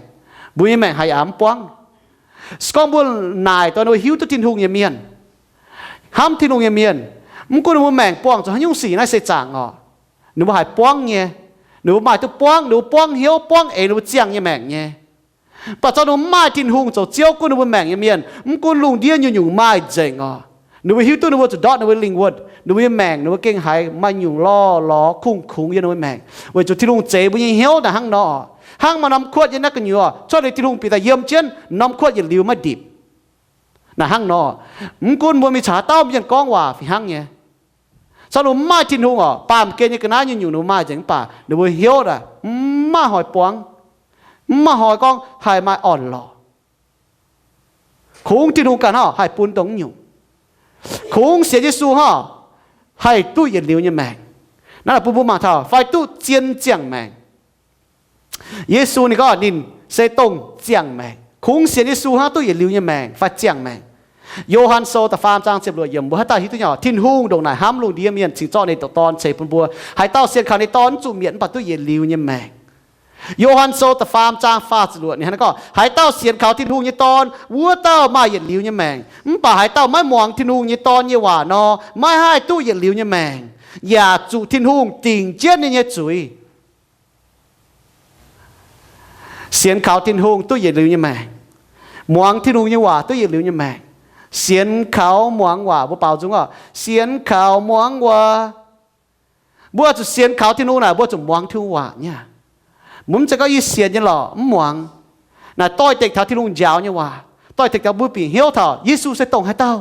mbuo nyei maengc haiz aqc mv buangv. Se gorngv mbuo naaic dongh mbuo hiuv duqv Tin-Hungh nyei mienh, hnamv Tin-Hungh nyei mienh, mv gunv ninh mbuo maengc buangh zuqc haaix nyungc sic naaiv seix zaangc oc, ninh mbuo haiz buangv nyei. Ninh mbuo maaih duqv buangv, ninh mbuo buangv hnyouv, buangv eix ninh mbuo ziangh nyei maengc nyei. Mv baac zorqv ninh mbuo mv maaih Tin-Hungh zoux Ziouv gunv ninh mbuo maengc nyei mienh, mv gunv lungh ndiev nyungc-nyungc maaih nzengc oc, ninh mbuo hiuv duqv ninh mbuo zuqc ndortv ninh mbuo lingh wuonh, ninh mbuo nyei maengc ninh mbuo gengh haiz maaih nyungc lorh lorz kungx-kungx yiem ninh mbuo maengc, weic zuqc Tin-Hungh zeix mbuo nyei hnyouv naaic hnangv nor. Hnangv maaih norm kuotv yiem naaiv gu'nyuoz, cuotv liuz Tin-Hungh bieqc daaih yiem jienv, norm kuotv yietc liuz maiv ndipc. Naaic hnangv nor, mv gunv mbuo mingh caux haaix dauh mienh gorngv waac fih hnangv nyei, zorqv ninh mbuo mv maaih Tin-Hungh oc, baamh gen nyei ga'naaiv nyungc-nyungc ninh mbuo maaih nzengc mv baac ninh mbuo hnyouv naaic mv maaih hnoi buangv, mv maaih hnoi gorngv haih maaih orn-lorqc. Kungx Tin-Hungh ganh hnangv haih bun dongh nyungc. Kungx sienx Yesu hnangv haih duqv yietc liuz nyei maengc. Naaiv bun mbuo mangc taux fai duqv zien ziangh maengc. Yesu ninh gorngv ninh se dongh ziangh maengc. Kungx sienx Yesu hnangv duqv yietc liuz nyei maengc fai ziangh maengc. Yo^han Sou da'faam zaang ziepc luoqc yiemc, mbuo haaix dauh hiuv duqv nyei, Tin-Hungh ndongc naaic hnamv lungh ndiev mienh cingx zorqv ninh nyei Dorn ceix bun mbuo, haaix dauh sienx kaux ninh nyei Dorn mv zuqc mietc mv baac duqv yietc liuz nyei maengc. Yo^han Sou da'faam zaang faah ziepc luoqc ninh hnangv naaiv gorngv, haaix dauh sienx kaux Tin-Hungh nyei Dorn, wuov dauh maaih yietc liuz nyei maengc. Mv baac haaix dauh maiv muangx Tin-Hungh nyei Dorn nyei waac nor, maiv haih duqv yietc liuz nyei maengc, yaac zuqc Tin-Hungh dingc jienv ninh nyei zuiz. Sienx kaux Tin-Hungh duqv yietc liuz nyei maengc. Muangx Tin-Hungh nyei waac duqv yietc liuz nyei maengc. Sienx kaux muangx waac, mbuo baaux nzung orqc, sienx kaux muangx waac. Mbuo zuqc sienx kaux Tin-Hungh naaic, mbuo zuqc muangx Tin-Hungh waac nyei. Mbuo mv zeiz gorngv yie sienx nyei lorqc mv muangx. Naaic doix-dekc taux Tin-Hungh njaaux nyei waac, doix-dekc taux mbuo bieqc hnyouv taux Yesu se dongh haaix dauh.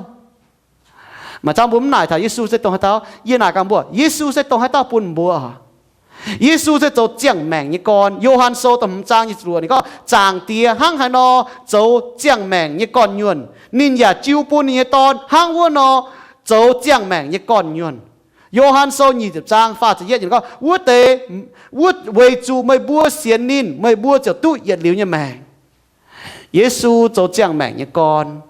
Maaih zanc mbuo mv naaic taux Yesu se dongh haaix dauh. Yie naaic gaax mbuo, Yesu se dongh haaix dauh bun mbuo. Yesu se zoux ziangh maengc nyei gorn. Yo^han Sou da'hmz zaang nyic ziepc luoqc ninh gorngv, Zaangc Diex hnangv haaix nor zoux ziangh maengc nyei gorn-nyuonh, ninh yaac jiu bun ninh nyei Dorn hnangv wuov nor zoux ziangh maengc nyei gorn-nyuonh. Yo^han Sou nyic ziepc zaang faah ziepc yietv ninh gorngv, Wuov deix, wuov, weic zuqc meih mbuo sienx ninh, meih mbuo ziouc duqv yietc liuz nyei maengc. Yesu zoux ziangh maengc nyei gorn,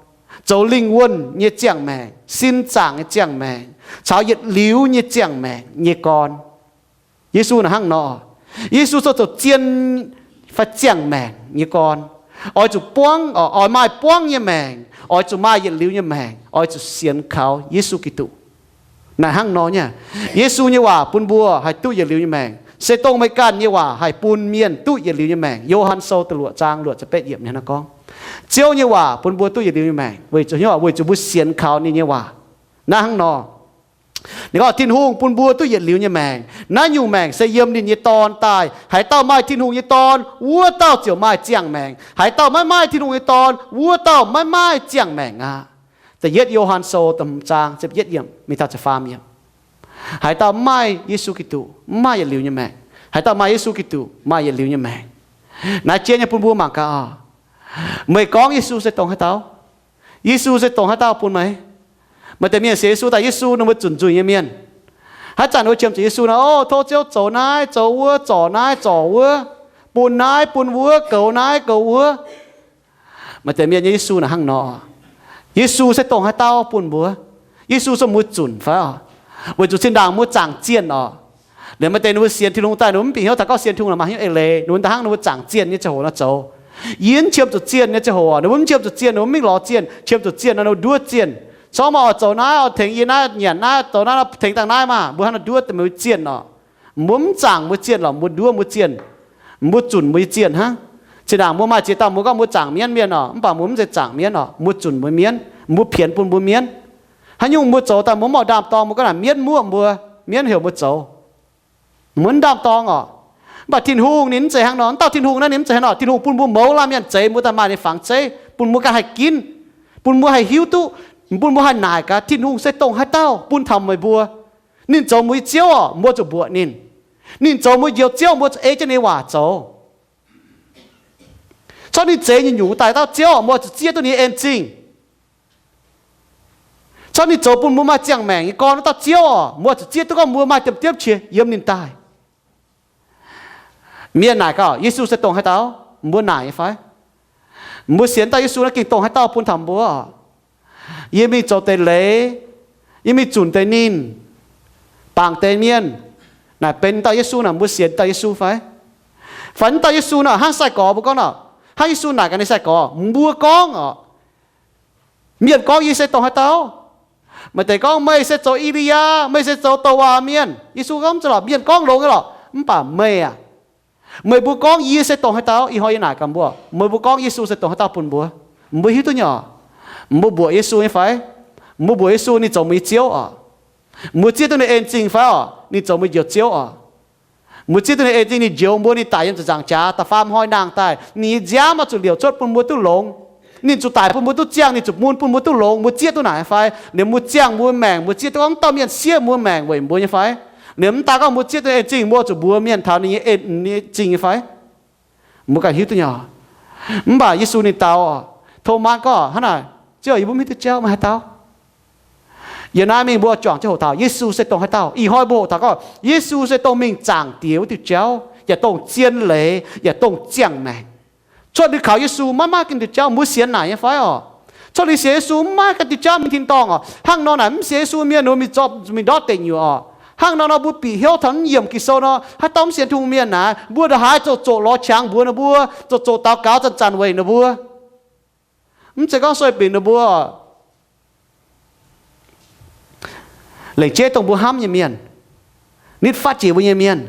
zoux lingh wuonh nyei ziangh maengc, sin zaangc nyei ziangh maengc, caux yietc liuz nyei ziangh maengc nyei gorn. Yesu naaic hnangv nor. Yesu se zoux zien fai ziangh maengc nyei gorn. Oix zuqc buangv, oix maaih buangv nyei maengc, oix zuqc maaih yietc liuz nyei maengc, oix zuqc sienx kaux Yesu Giduc. Naaic hnangv nor nyei. Yesu nyei waac bun mbuo haih duqv yietc liuz nyei maengc. Se dongh meih ganh nyei waac haih bun mienh duqv yietc liuz nyei maengc. Yo^han Sou da'luoqc zaang luoqc ziepc betv yiemc ninh hnangv gorngv, Ziouv nyei waac bun mbuo duqv yietc liuz nyei maengc weic zuqc, weic zuqc mbuo sienx kaux ninh nyei waac. Naaiv hnangv nor. Ninh gorngv Tin-Hungh bun mbuo duqv yietc liuz nyei maengc. Naaiv nyungc maengc se yiem ninh nyei Dorn daaih. Haaix dauh maaih Tin-Hungh nyei Dorn, wuov dauh ziouc maaih ziangh maengc. Haaix dauh maiv maaih Tin-Hungh nyei Dorn, wuov dauh maiv maaih ziangh maengc aqv. Da'yietv Yo^han Sou da'hmz zaang ziepc yietv yiemc mingh taux ziepc faam yiemc. Haaix dauh mv maaih Yesu Giduc, mv maaih yietc liuz nyei maengc. Haaix dauh maaih Yesu Giduc, maaih yietc liuz nyei maengc. Naaiv jien nyei bun mbuo mangc gaax oc. Meih gorngv Yesu se dongh haaix dauh? Yesu se dongh haaix dauh bun meih? Maaih deix mienh sienx Yesu daaih, Yesu ninh mbuo zunc nzuih nyei mienh. Haaix zanc ninh mbuo qiemx zuqc Yesu nor, o, tov Ziouv zoux naaiv, zoux wuov, zorc naaiv, zorc wuov, bun naaiv, bun wuov, goux naaiv, goux wuov. Maaih deix mienh nyei Yesu naaic hnangv nor. Yesu se dongh haaix dauh bun mbuo? Yesu se mbuo zunc fai oc? Weic zuqc zinh ndaangc mbuo zaangc zienh oc. Liuz maaih deix ninh mbuo sienx Tin-Hungh daaih, ninh mbuo mv bieqc hnyouv taux gorngv sienx Tin-Hungh la'maah hnyouv eix leiz, ninh mbuo daaih hnangv ninh mbuo zaangc zienh nyei ziangh hoc nor zoux. Yie mv qiemx zuqc zienh nyei ziangh hoc, ninh mbuo mv qiemx zuqc zienh, ninh mbuo mv mingh lorz zienh, qiemx zuqc zienh nor ninh mbuo nduov zienh. Corc maaih oix zoux naaiv, oix tengx yie naaiv, nyanc naaiv, zoux naaiv nor tengx dangh naaiv maah, mbuo hnangv nor nduov deix mbuo zienh orqc. Mbuo mv zaangc mbuo zienh lorqc, mbuo nduov mbuo zienh. Mbuo zunc mbuo nyei zienh hnangv. Zinh ndaangc mbuo maaih ziex dauh mbuo gorngv mbuo zaangc mienv mienh orqc, mv baac mbuo mv zeiz zaangc mienv orqc, mbuo zunc mbuo mienv, mbuo pienx bun mbuo mienv. Haaix nyungc mbuo zoux daaih mbuo mv oix ndaam-dorng, mbuo gorngv naaic mienv muoqv mbuo, mienv heuc mbuo zoux. Mbuo mv ndaam-dorng orqc. Mv baac Tin-Hungh ninh mv zeiz hnangv nor. Mv dauh Tin-Hungh naaiv ninh mv zeiz hnangv nor. Tin-Hungh bun mbuo mouz laanh mienh zeix mbuo daaih maaih ninh fangx zeiv, bun mbuo ganh haih ginv, bun mbuo haih hiuv duqv, bun mbuo haih naaic gaax Tin-Hungh se dongh haaix dauh bun taux meih mbuo. Ninh zoux mbuo nyei Ziouv orqc, mbuo zuqc mbuoqc ninh. Ninh zoux mbuo Njoux Ziouv, mbuo zuqc ei jienv ninh nyei waac zoux. Corc ninh zeix nyungc-nyungc daaih dauh Ziouv orqc, mbuo zuqc zieqv duqv ninh nyei en zingh. Corc ninh zoux bun mbuo maaih ziangh maengc nyei gorn wuov dauh Ziouv orqc, mbuo zuqc zieqv duqv gorngv mbuo maaih diemv diemv qiex yiem ninh daaih. Mienh naaic gaax, Yesu se dongh haaix dauh? Mbuo naaic nyei fai? Mbuo sienx dauh Yesu naaiv gengh dongh haaix dauh bun taux mbuo orqc? Yie mingh zoux deix leiz, yie mingh zunc deix ninh, bangc deix mienh, naaic benx dauh Yesu naaic, mbuo sienx dauh Yesu fai? Fai dauh Yesu naaic hnangv sai-gorx mbuo gorngv nor, hnangv Yesu naaic gaax ninh sai-gorx, mbuo gorngv orqc, mienh gorngv yie se dongh haaix dauh? Maaih deix gorngv meih se zoux I^li^yaa, meih se zoux douc waac mienh. Yesu gorngv mv zeiz lorqc, mienh gorngv longx nyei lorqc, mv baac meih aac, meih mbuo gorngv yie se dongh haaix dauh? Ih hnoi yie naaic gaax mbuo, meih mbuo gorngv Yesu se dongh haaix dauh bun mbuo? Mbuo hiuv duqv nyei orqc? Mbuo mbuoqc Yesu nyei fai? Mbuo mbuoqc Yesu ninh zoux mbuo nyei Ziouv orqc? Mbuo zieqv duqv ninh en zingh fai orqc? Ninh zoux mbuo Njoux Ziouv orqc? Mbuo zieqv duqv ninh en zingh, ninh njoux mbuo, ninh daic yiem ziepc nzaangc jaax, da'faam hnoi nangh daaih, ninh nyei nziaamv oix zuqc liouc cuotv bun mbuo duqv longx. Ninh zuqc daic bun mbuo duqv ziangh, ninh zuqc mun bun mbuo duqv longx. Mbuo zieqv duqv naaic fai? Liemh mbuo ziangh mbuo maengc, mbuo zieqv duqv gorngv dauh mienh siev mbuo maengc weic mbuo nyei fai? Liemh mv daan gorngv mbuo zieqv duqv en zingh, mbuo zuqc mbuox mienh taux ninh nyei en, ninh nyei zingh nyei fai? Mbuo ganh hiuv duqv nyei. Mv baac Yesu ninh dau, Tomaa gorngv hnangv naaic, Ziouv, yie mbuo mv hiuv duqv jauv meih haaix dauh. Yiem naaiv mingh mbuo juangc jienv hoqc taux Yesu se dongh haaix dauh. Ih hnoi mbuo hoqc taux gorngv Yesu se dongh mingh zaangc Diex wuov diuh jauv, yaac dongh zien leiz, yaac dongh ziangh maengc. Cuotv liuz kaux Yesu maiv maaih ganh diuh jauv. Mbuo sienx naaic nyei fai orqc? Cuotv liuz sienx Yesu mv maaih ganh diuh jauv mingh tin-dorngh orqc. Hnangv nor naaic mv sienx Yesu mienh ninh mbuo mingh ndortv deic nyuoqc orqc. Hnangv nor nor mbuo bieqc hnyouv taux yiemc Ging-Sou nor, haaix dauh mv sienx Tin-Hungh mienh naaic, mbuo ndongc haaix zoqc zoqc lorz qangx mbuox ninh mbuo, zoqc zoqc daux gaux zanc-zanc weic ninh mbuo. Mv zeiz gorngv sueih binc ninh mbuo lengc jeiv dongh mbuo hnamv nyei mienh, nitv fatv jiex mbuo nyei mienh.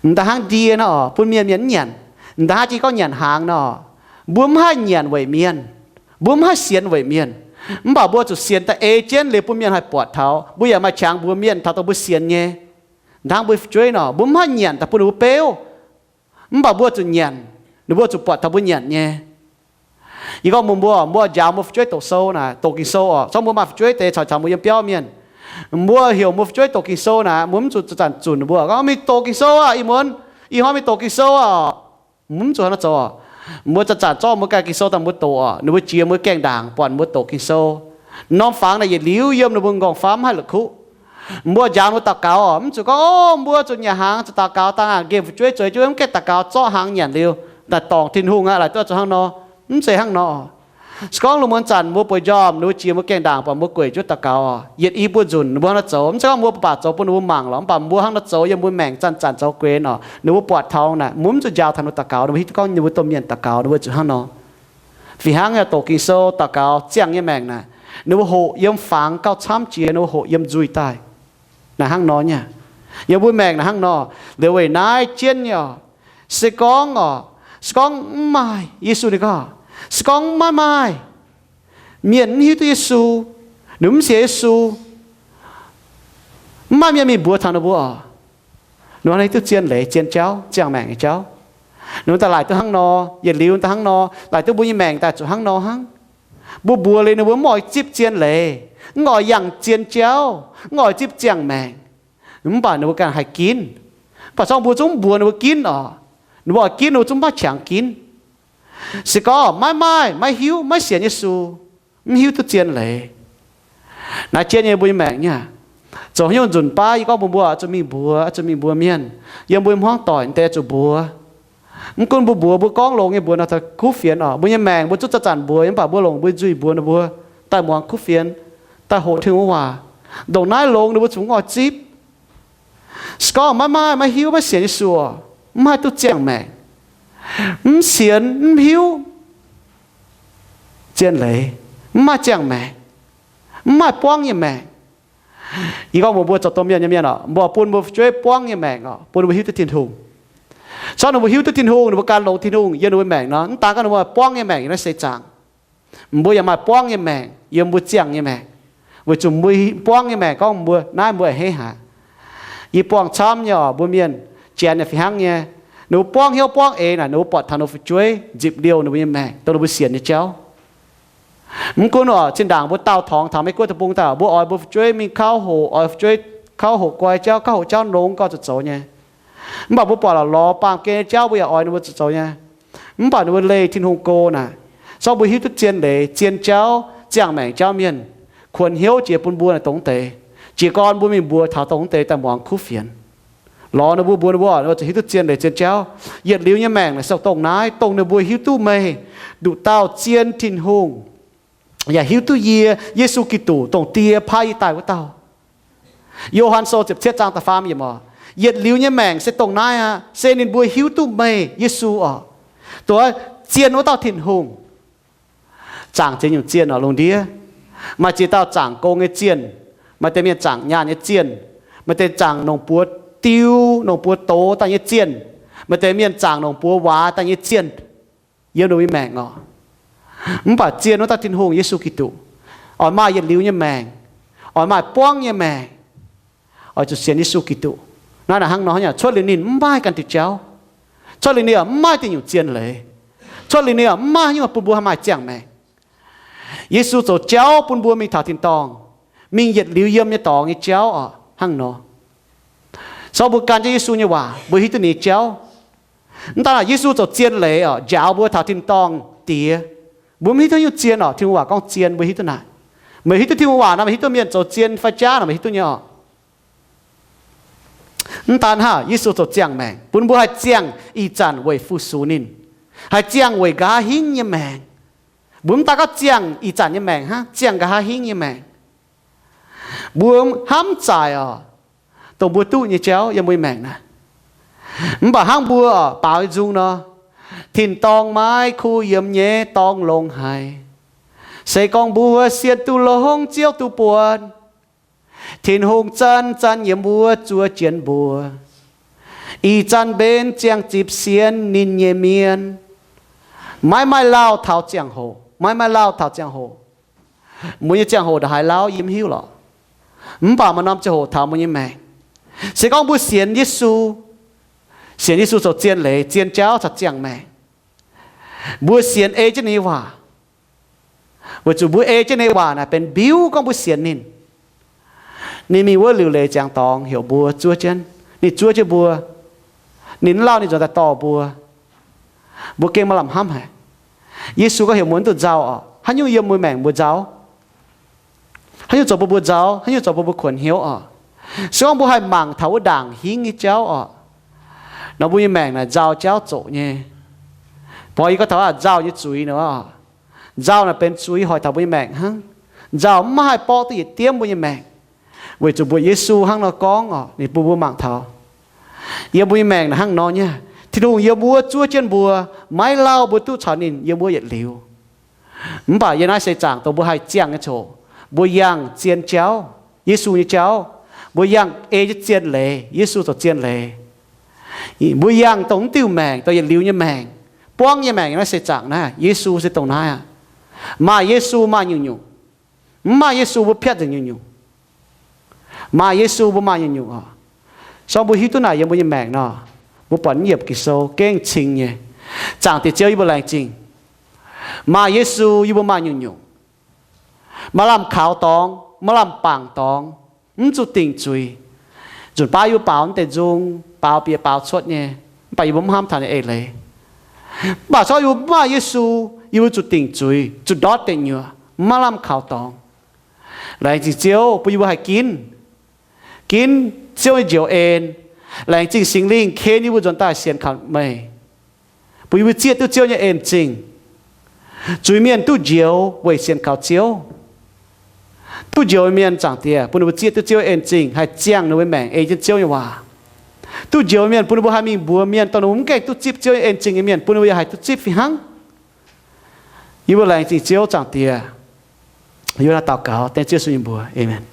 M'daaih hnangv ndie nor, bun mienh, mienh mv nyanc. M'daaih hnangv jiex gorngv nyanc hnaangx nor, mbuo mv haih nyanc weic mienh, mbuo mv haih sienx weic mienh. Mv baac mbuo zuqc sienx daaih ei jienv liuz bun mienh haih buatc taux. Mbuo yaac maaih qangx mbuox mienh taux dongh mbuo sienx nyei. Hnangv mbuo fu'jueiv nor, mbuo mv haih nyanc daaih bun ninh mbuo beuv. Mv baac mbuo zuqc nyanc, ninh mbuo zuqc buatc taux mbuo nyanc nyei. Yie gorngv mbuox mbuo, mbuo njaaux mbuo fu'jueiv doqc sou naaic, doqc Ging-Sou orqc. Corc mbuo maaih fu'jueiv deix caux caux mbuo yiem biauv mienh. Mbuo heuc mbuo fu'jueiv doqc Ging-Sou naaic, mbuo mv zuqc zanc-zanc zunc ninh mbuo gorngv, mingh doqc Ging-Sou aah, ih muonz, ih hnoi mingh doqc Ging-Sou aah. Mbuo mv zuqc hnangv nor zoux orqc. Mbuo zanc-zanc zorqv mbuo ganh Ging-Sou daaih mbuo doqc orqc. Ninh mbuo jiex mbuo gaengh ndaangc buatc mbuo doqc Ging-Sou. Norm fangx naaic yietc liuz yiem ninh mbuo m'nqorngv-famv mv haih la'kuqv. Mbuo njaaux ninh mbuo daux gaux orqc, mv zuqc gorngv, O, mbuo zuqc nyanc hnaangx, zuqc daux gaux dangh aqv, nqemh fu'jueiv zueiz jienv mv gaengh daux gaux zorqv hnaangx nyanc liuz daaih dorngc Tin-Hungh aqv, laaix duqv zuqc hnangv nor. Mv zeiz hnangv nor. Se gorngv lungh muonz zanc mbuo bueix njormh, ninh mbuo jiex mbuo gaengh ndaangc buatc mbuo gueic jienv daux gaux orqc, yietc i buo nzunc ninh mbuo hnangv nor zoux, mv zeiz gorngv mbuo mv baac zoux bun ninh mbuo mangc lorqc, mv baac mbuo hnangv nor zoux yiem mbuo maengc zanc-zanc zoux gueix orqc, ninh mbuo buatc taux naaic, mbuo mv zuqc njaaux taux ninh mbuo daux gaux, ninh mbuo hiuv duqv gorngv ninh mbuo domh mienh daux gaux ninh mbuo zuqc hnangv nor. Fih hnangv yaac doqc Ging-Sou, daux gaux, ziangh nyei maengc naaic, ninh mbuo hoqc yiem fangx gauh camv jiex ninh mbuo hoqc yiem nzuih daaih. Naaic hnangv nor nyei. Yiem mbuo maengc naaic hnangv nor. Liuz weic naaiv jienv nyei orqc, se gorngv orqc, se gorngv mv maaih, Yesu ninh gorngv, se gorngv maiv maaih mienh mv hiuv duqv Yesu, ninh mv sienx Yesu, mv maaih mienh mingh mbuox taux ninh mbuo orqc, ninh mbuo hnangv hiuv duqv zien leiz, zien jauv, ziangh maengc nyei jauv. Ninh mbuo daaih laaic duqv hnangv nor, yietc liuz daaih hnangv nor, laaic duqv mbuo nyei maengc daaih zuqc hnangv nor hnangv. Mbuo mbuox liuz ninh mbuo mv oix zipv zien leiz, mv oix yangh zien jauv, mv oix zipv ziangh maengc. Mv baac ninh mbuo ganh haih ginv. Mv baac se gorngv mbuo zungv mv mbuox ninh mbuo ginv orqc, ninh mbuo oix ginv ninh mbuo zungv maiv qangx ginv. Se gorngv maiv maaih, maiv hiuv, maiv sienx Yesu, mv hiuv duqv zien leiz. Naaiv jienv nyei mbuo nyei maengc nyei aac. Zoux haaix nyungc nzunc baav yie gorngv mbuox mbuo oix zuqc mingh mbuox, oix zuqc mingh mbuox mienh. Yiem mbuo nyei hmuangv doic deix zuqc mbuox. Mv gunv mbuo mbuox, mbuo gorngv longx nyei mbuox nor, daaih kuv fienx orqc. Mbuo nyei maengc mbuo zungv zanc-zanc mbuox, mv baac mbuo longc mbuo nzuih mbuox ninh mbuo, daaih muangx kuv fienx, daaih hoqc Tin-Hungh waac. Ndongc naaiv longx ninh mbuo zungv mv oix zipv. Se gorngv maiv maaih, maiv hiuv, maiv sienx Yesu, mv haih duqv ziangh maengc. Mv sienx, mv hiuv zien leiz, mv maaih ziangh maengc, mv maaih buangv nyei maengc. Yie gorngv mbuox mbuo zoux domh mienh nyei mienh oc, mbuo bun mbuo fu'jueiv buangv nyei maengc oc, bun ninh mbuo hiuv duqv Tin-Hungh. Corc ninh mbuo hiuv duqv Tin-Hungh, ninh mbuo gan longx Tin-Hungh yiem ninh mbuo maengc nor, mv daan gorngv ninh mbuo maaih buangv nyei maengc yiem naaiv seix zaangc. Mbuo yaac maaih buangv nyei maengc yiem mbuo ziangh nyei maengc, weic zuqc mbuo buangv nyei maengc gorngv mbuo naaiv mbuo a'hneiv haic. Yie buangh camv nyei oc, mbuo mienh janx yaac fih hnangv nyei. Ninh mbuo buangv hnyouv buangv eix naaic, ninh mbuo buatc taux ninh mbuo fu'jueiv nzipc liouh ninh mbuo nyei maengc dongh ninh mbuo sienx nyei jauv. Mv gunv oc, zinh ndaangc mbuo daauh torngx taux Meiv Guoqv deic-bung daaih, mbuo oix mbuo fu'jueiv mingh kauv hoqc, oix fu'jueiv kauv hoqc guai jauv, kauv hoqc jauv nongx gauh zuqc zoux nyei. Mv baac mbuo buatc lorz baamh gen nyei jauv mbuo yaac oix ninh mbuo zuqc zoux nyei. Mv baac ninh mbuo leih Tin-Hungh go naaic, zorqv mbuo hiuv duqv zien leiz, zien jauv, ziangh maengc jauv mienh, kuonx hnyouv jiex bun mbuo naaic dongh deix. Jiez gorn mbuo mingh mbuox taux dongh deix daaih muangx kuv fienx. Lorz ninh mbuo mbuox ninh mbuo, ninh mbuo zuqc hiuv duqv zien leiz zien jauv. Yietc liuz nyei maengc naaic se dongh naaiv, dongh ninh mbuo hiuv duqv meih nduqc dauh zien Tin-Hungh, yaac hiuv duqv yie, Yesu Giduc, dongh Die paaiv yie daaih wuov dauh. Yo^han Sou ziepc cietv zaang da'faam yiemc oc, yietc liuz nyei maengc se dongh naaiv aqv, se ninh mbuo hiuv duqv meih, Yesu oc, dongh zien wuov dauh Tin-Hungh. Zaangc ziex nyungc zienh oc, lungh ndiev. Maaih ziex dauh zaangc gong nyei zienh, maaih deix mienh zaangc nyaanh nyei zienh, maaih deix zaangc nongx buoz diu, nongx buoz doz daaih nyei zienh, maaih deix mienh zaangc nongx buoz waac daaih nyei zienh yiem ninh mbuo nyei maengc oc. Mv baac zien wuov dauh Tin-Hungh, Yesu Giduc, oix maaih yietc liuz nyei maengc, oix maaih buangv nyei maengc, oix zuqc sienx Yesu Giduc. Naaiv naaic hnangv nor nyei, cuotv liuz ninh mv maaih ganh diuh jauv. Cuotv liuz ninh yaac mv maaih diuh nyungc zien leiz. Cuotv liuz ninh yaac mv maaih nyungc bun mbuo haih maaih ziangh maengc. Yesu zoux jauv bun mbuo mingh taux tin-dorngh, mingh yietc liuz yiem nyei dorngx nyei jauv oc, hnangv nor. So mbuo gan jienv Yesu nyei waac, mbuo hiuv duqv ninh nyei jauv. Mv daan naaic, Yesu zoux zien leiz oc, njaaux mbuo taux tin-dorngh diex. Mbuo mv hiuv duqv nyungc zien oc, Tin-Hungh waac gorngv zien, mbuo hiuv duqv naaic. Meih hiuv duqv Tin-Hungh waac nor, meih hiuv duqv mienh zoux zien fai jaav nor, meih hiuv duqv nyei oc. Mv daan hnangv, Yesu zoux ziangh maengc, bun mbuo haih ziangh ih zanc weic fu-sux ninh, haih ziangh weic nqa'haav hingv nyei maengc. Mbuo mv daan gorngv ziangh ih zanc nyei maengc hnangv, ziangh nqa'haav hingv nyei maengc. Mbuo hnamv zaaic oc, dongh mbuo duqv nyei jauv yiem mbuo nyei maengc naaic. Mv baac hnangv mbuo oc baaux nyei nzung nor, tin-dorngh maiv kuh yiem nyei dorngh longx haic. Se gorngv mbuo sienx duqv longx, Ziouv duqv buonc, Tin-Hungh zanc-zanc yiem wuov zuov jienv mbuo. Ih zanc mbenc ziangh zipv sienx ninh nyei mienh. Maiv maaih lauh taux ziangh hoc, maiv maaih lauh taux ziangh hoc. Mbuo nyei ziangh hoc ndongc haaix lauh yie mv hiuv lorqc. Mv baac maaih norm ziangh hoc taux mbuo nyei maengc, se gorngv mbuo sienx Yesu, sienx Yesu zoux zien leiz, zien jauv caux ziangh maengc, mbuo sienx ei jienv ninh nyei waac, weic zuqc mbuo ei jienv ninh nyei waac naaic benx mbiuv gorngv mbuo sienx ninh. Ninh mingh wuov liuc leiz ziangx dorngx heuc mbuo zuov jienv. Ninh zuov jienv mbuo. Ninh mv lauh ninh nzuonx daaih dorh mbuo. Mbuo gengh maaih lamh hnamv haic. Yesu gorngv heuc mbuo mv dungx nzauh oc. Haaix nyungc yiem mbuo maengc mbuo nzauh? Haaix nyungc zoux bun mbuo nzauh? Haaix nyungc zoux bun mbuo kuonx hnyouv oc? Se gorngv mbuo haih mangc taux wuov ndaangc hingv nyei jauv oc, nor mbuo nyei maengc naaic nzauh jauv zoqc nyei. Mbuo yie gorngv taux nzauh nyei zuiz nor, nzauh naaic benx zuiz hoic taux mbuo nyei maengc hnangv. Nzauh mv maaih haih borqv duqv yietc diemv mbuo nyei maengc, weic zuqc mbuoqc Yesu hnangv nor gorngv oc, ninh bun mbuo mangc taux yiem mbuo nyei maengc naaic hnangv nor nyei. Tin-Hungh yiem wuov zuov jienv mbuo, maiv lauh mbuo duqv caux ninh yiem wuov yietc liuz. Mv baac yiem naaiv seix zaangc dongh mbuo haih ziangh nyei coc, mbuo yangh zien jauv, Yesu nyei jauv. Mbuo yangh ei jienv zien leiz, Yesu zoux zien leiz. Mbuo yangh dongh mv diuh maengc, dongh yietc liuz nyei maengc, buangv nyei maengc yiem naaiv seix zaangc naaiv, Yesu se dongh naaiv aqv. Maaih Yesu maaih nyungc-nyungc. Mv maaih Yesu mbuo piatv nzengc nyungc-nyungc. Maaih Yesu mbuo maaih nyungc-nyungc oc. So mbuo hiuv duqv naaic yiem mbuo nyei maengc nor, mbuo buatc naaiv yiemc Ging-Sou gengh cing nyei. Zaangc Diex Ziouv, yie mbuo laengz zingh. Maaih Yesu yie mbuo maaih nyungc-nyungc. Maaih lamh kaux dorngx, maaih lamh bangc dorngx, mv zuqc dingc zuiz. Nzunc baav yie mbuo baaux naaiv deix nzung, baaux bieqc baaux cuotv nyei, mv baac yie mbuo mv hnamv taux ninh eix leiz. Mv baac corc yie mbuo mv maaih Yesu, yie mbuo zuqc dingc zuiz, zuqc ndortv deic nyuoqc, mv maaih lamh kaux dorngx. Laengz zingh Ziouv bun yie mbuo haih ginv, ginv Ziouv nyei njoux en. Laengz zingh Singx Lingh ken yie mbuo nzuonx daaih sienx kaux meih, bun yie mbuo zieqv duqv Ziouv nyei en zingh. Zuiz-mienh duqv njoux weic sienx kaux Ziouv. Duqv njoux mienh, Zaangc Diex, bun ninh mbuo zieqv duqv Ziouv en zingh, haih ziangh ninh mbuo maengc ei jienv Ziouv nyei waac. Duqv njoux mienh bun ninh mbuo haih mingh mbuox mienh, dongh ninh mbuo mv gaengh duqv zipv Ziouv nyei en zingh nyei mienh, bun ninh mbuo yaac haih duqv zipv fih hnangv. Yie mbuo laengz zingh Ziouv, Zaangc Diex. Yie mbuo naaiv daux gaux dengv Ziouv Yesu nyei mbuox, aamen.